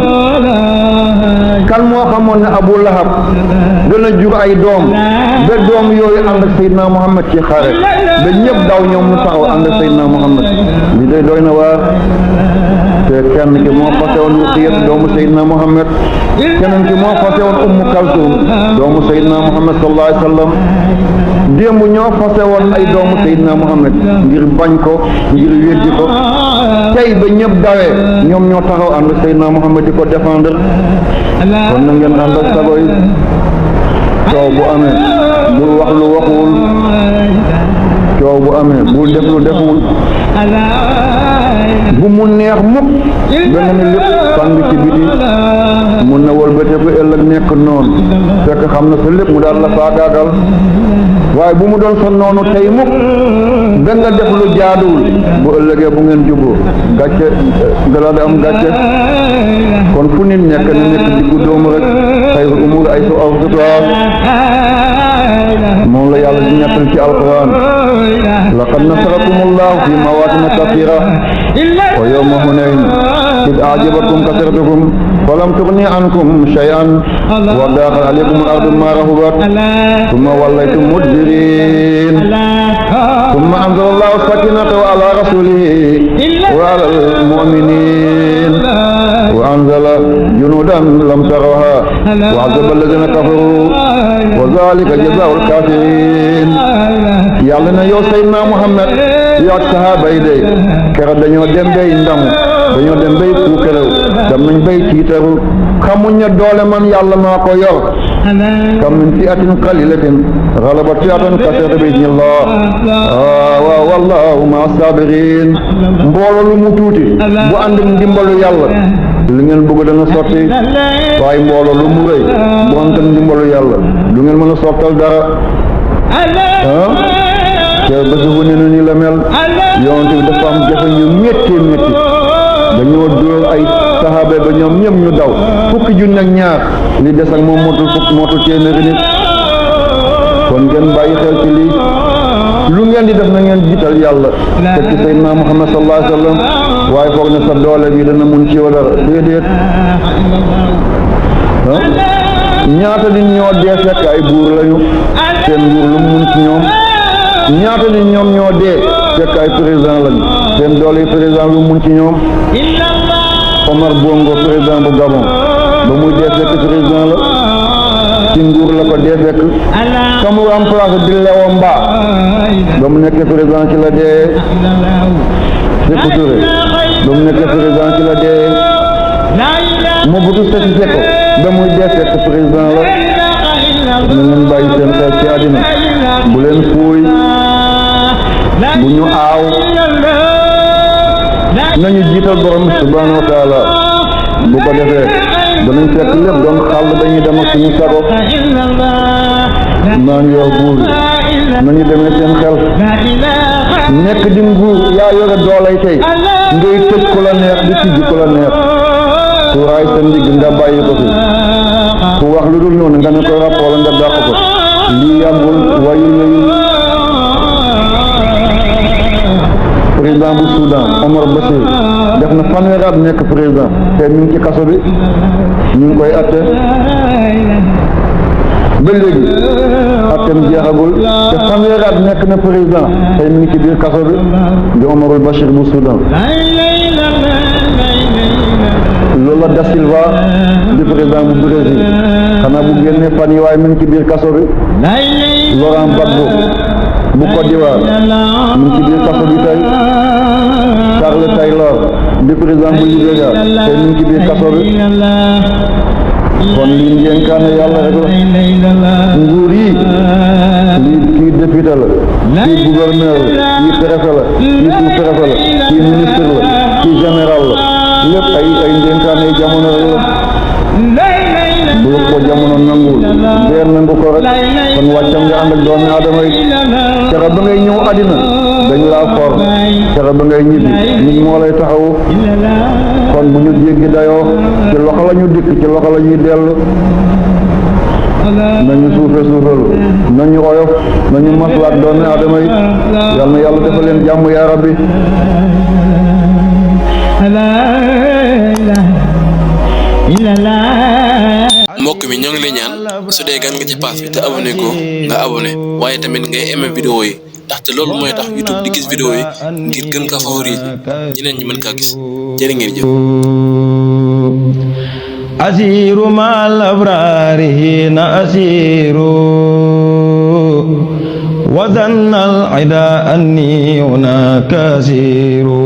kan moo xamoon ne Abu Lahab dana jur ay doom ba doom yooyu ànd ak Seydina Muhammad ci xare ba ñëpp daw ñoom mu taxaw ànd ak Seydina Muhammad li day doy na waar te kenn ki moo fase woon Ruqayyat doomu Seydina Muhammad keneen ki moo fase woon Ummu Kalsum doomu Seydina Muhammad sallallahu alayhi wa sallam démb ñoo fase woon ay doomu Seydina Muhammad ngir bañ ko ngir weddi ko tey ba ñëpp dawee ñoom ñoo taxaw ànd ak Seydina Muhammad di ko défendre kon na ngeen ànd ak sago yi coow bu amee bul wax lu waxuwul coow bu amee bul def lu defuwul bu mu neex mukk ba nga ne lépp fàng ci biti mun na wëlbateeku ëllëg nekk noonu fekk xam na sa lépp mu daal la faagaagal waaye bu mu doon sa noonu tey mukk ba nga def lu jaaduwul bu ëllëgee bu ngeen juboo gàcce dala di am gàcce kon fu nit nekk na nekk diggu doomu rek xayrul umuur ay su awsatuhaa moom la yàlla di ñettal ci alquran laqad nasarakumullahu fi mawaatina kasiira wa yawma hunayn id a'jabatkum kasratukum falam tughni ankum shay'an wa daqat alaykum al-ardu bima rahabat thumma wallaytum mudbirin thumma anzala Allahu sakinatahu ala rasulihi wa ala al-mu'minin wa anzala junudan lam tarawha wa 'adaba alladhina kafaru wa dhalika jazaa'u al-kafirin yàlla na yow Seydina Muhammad yaa sahaaba yi de keroog dañoo dem bay ndamu dañoo dem bay puukarew dem nañ bay tiitaru xamuñ ne doole man yàlla maa ko yor kam min fi'atin qalilatin ghalabat fi'atan kathiratan bi idhnillah wa wallahu ma'a sabirin mbooloo lu mu tuuti bu ànd ak ndimbalu yàlla li ngeen bëgg dana sotti waaye mbooloo lu mu rëy bu ànd ak ndimbalu yàlla du ngeen mën a sottal dara te bés bu ne ni la mel yonent bi dafa am jafe ñu métti dañoo dóor ay saxaaba ba ñoom ñëpp ñu daw fukki junni ak ñaar li des ak moom motul téeméeri nit kon ngeen bàyyi xel ci lii lu ngeen di def na ngeen jiital yàlla te ci Seydina Muhammad sallallahu alayhi wa sallam waaye foog ne sa doole bi dana mun ci wala déedéet ñaata nit ñoo dee fekk ay buur lañu seen nguur lu mun ci ñoom ñaata nit ñoom ñoo dee fekk ay président lañu seen doole yi président lu mun ci ñoom Omar Bongo président bu Gabon ba muy dee fekk président la ci nguur la ko dee fekk kamu remplacé di Léon Mba ba mu nekkee président ci la dee Sékou Touré ba mu nekkee président ci la dee Mobutu Sese Seko ba muy dee fekk président la na ngeen bàyyi seen xel ci àddina bu leen fuuy bu ñu aaw nañu jiital borom subhanahu wa taala bu ko defee danañ fekk lépp doon xàll dañuy dem ak suñu sago maa ngi wax buur nañu demee seen xel nekk di nguur yaa yore doolay tey ngay tëj ku la neex di tijji ku la neex ku raay sa ndigg nga bàyyi ko fi ku wax lu dul noonu nga ne ko rapport nga dàq ko lii yàggul wayu yooyu président bu Soudan Omar Bashir def na fanweeri at nekk président te ñu ngi ci kaso bi ñu ngi koy atte ba léegi attem jeexagul te fanweeri at nekk na président te ñu ngi ci biir kaso bi di Omarul Bashir bu Soudan Lula da Silva di président bu Brésil xanaa bu génnee fan yi waaye mu ngi ci biir kaso bi Laurent Gbagbo bu Côte d'Ivoire mu ngi ci biir kaso bi tey Charles Taylor di président bu Libéria tey mu ngi ci biir kaso bi kon lii njënkaane yàlla rek la nguur yi lii kii député la kii gouverneur la kii préfet la kii sous-préfet la kii ministre la kii général la lépp ay njënkaane jamono rek la bu ko jamono nanguwul beer nangu ko rek kon wàccam nga ànd ak doomi aadama yi kera ba ngay ñëw àddina dañ laa for kera ba ngay ñibbi nit moo lay taxawu kon bu ñu jéggi dayoo ci loxo la ñu dikk ci loxo la ñuy dellu nañu suufeelu nañu oyof nañu maslaat doomi aadama yi yal na yàlla defal leen jàmm yaa rabbi mbokk mi ñoo ngi lay ñaan su dee gan nga ci pass bi te abonné ko nga abonné waaye tamit ngay aimé vidéo yi ndaxte loolu mooy tax YouTube di gis vidéo yi ngir gën kaa favoriser ñeneen ñi mën kaa gis jërë ngeen jëf asiru mal abrari hina asiru wa dhanna al ida anni hunaka asiru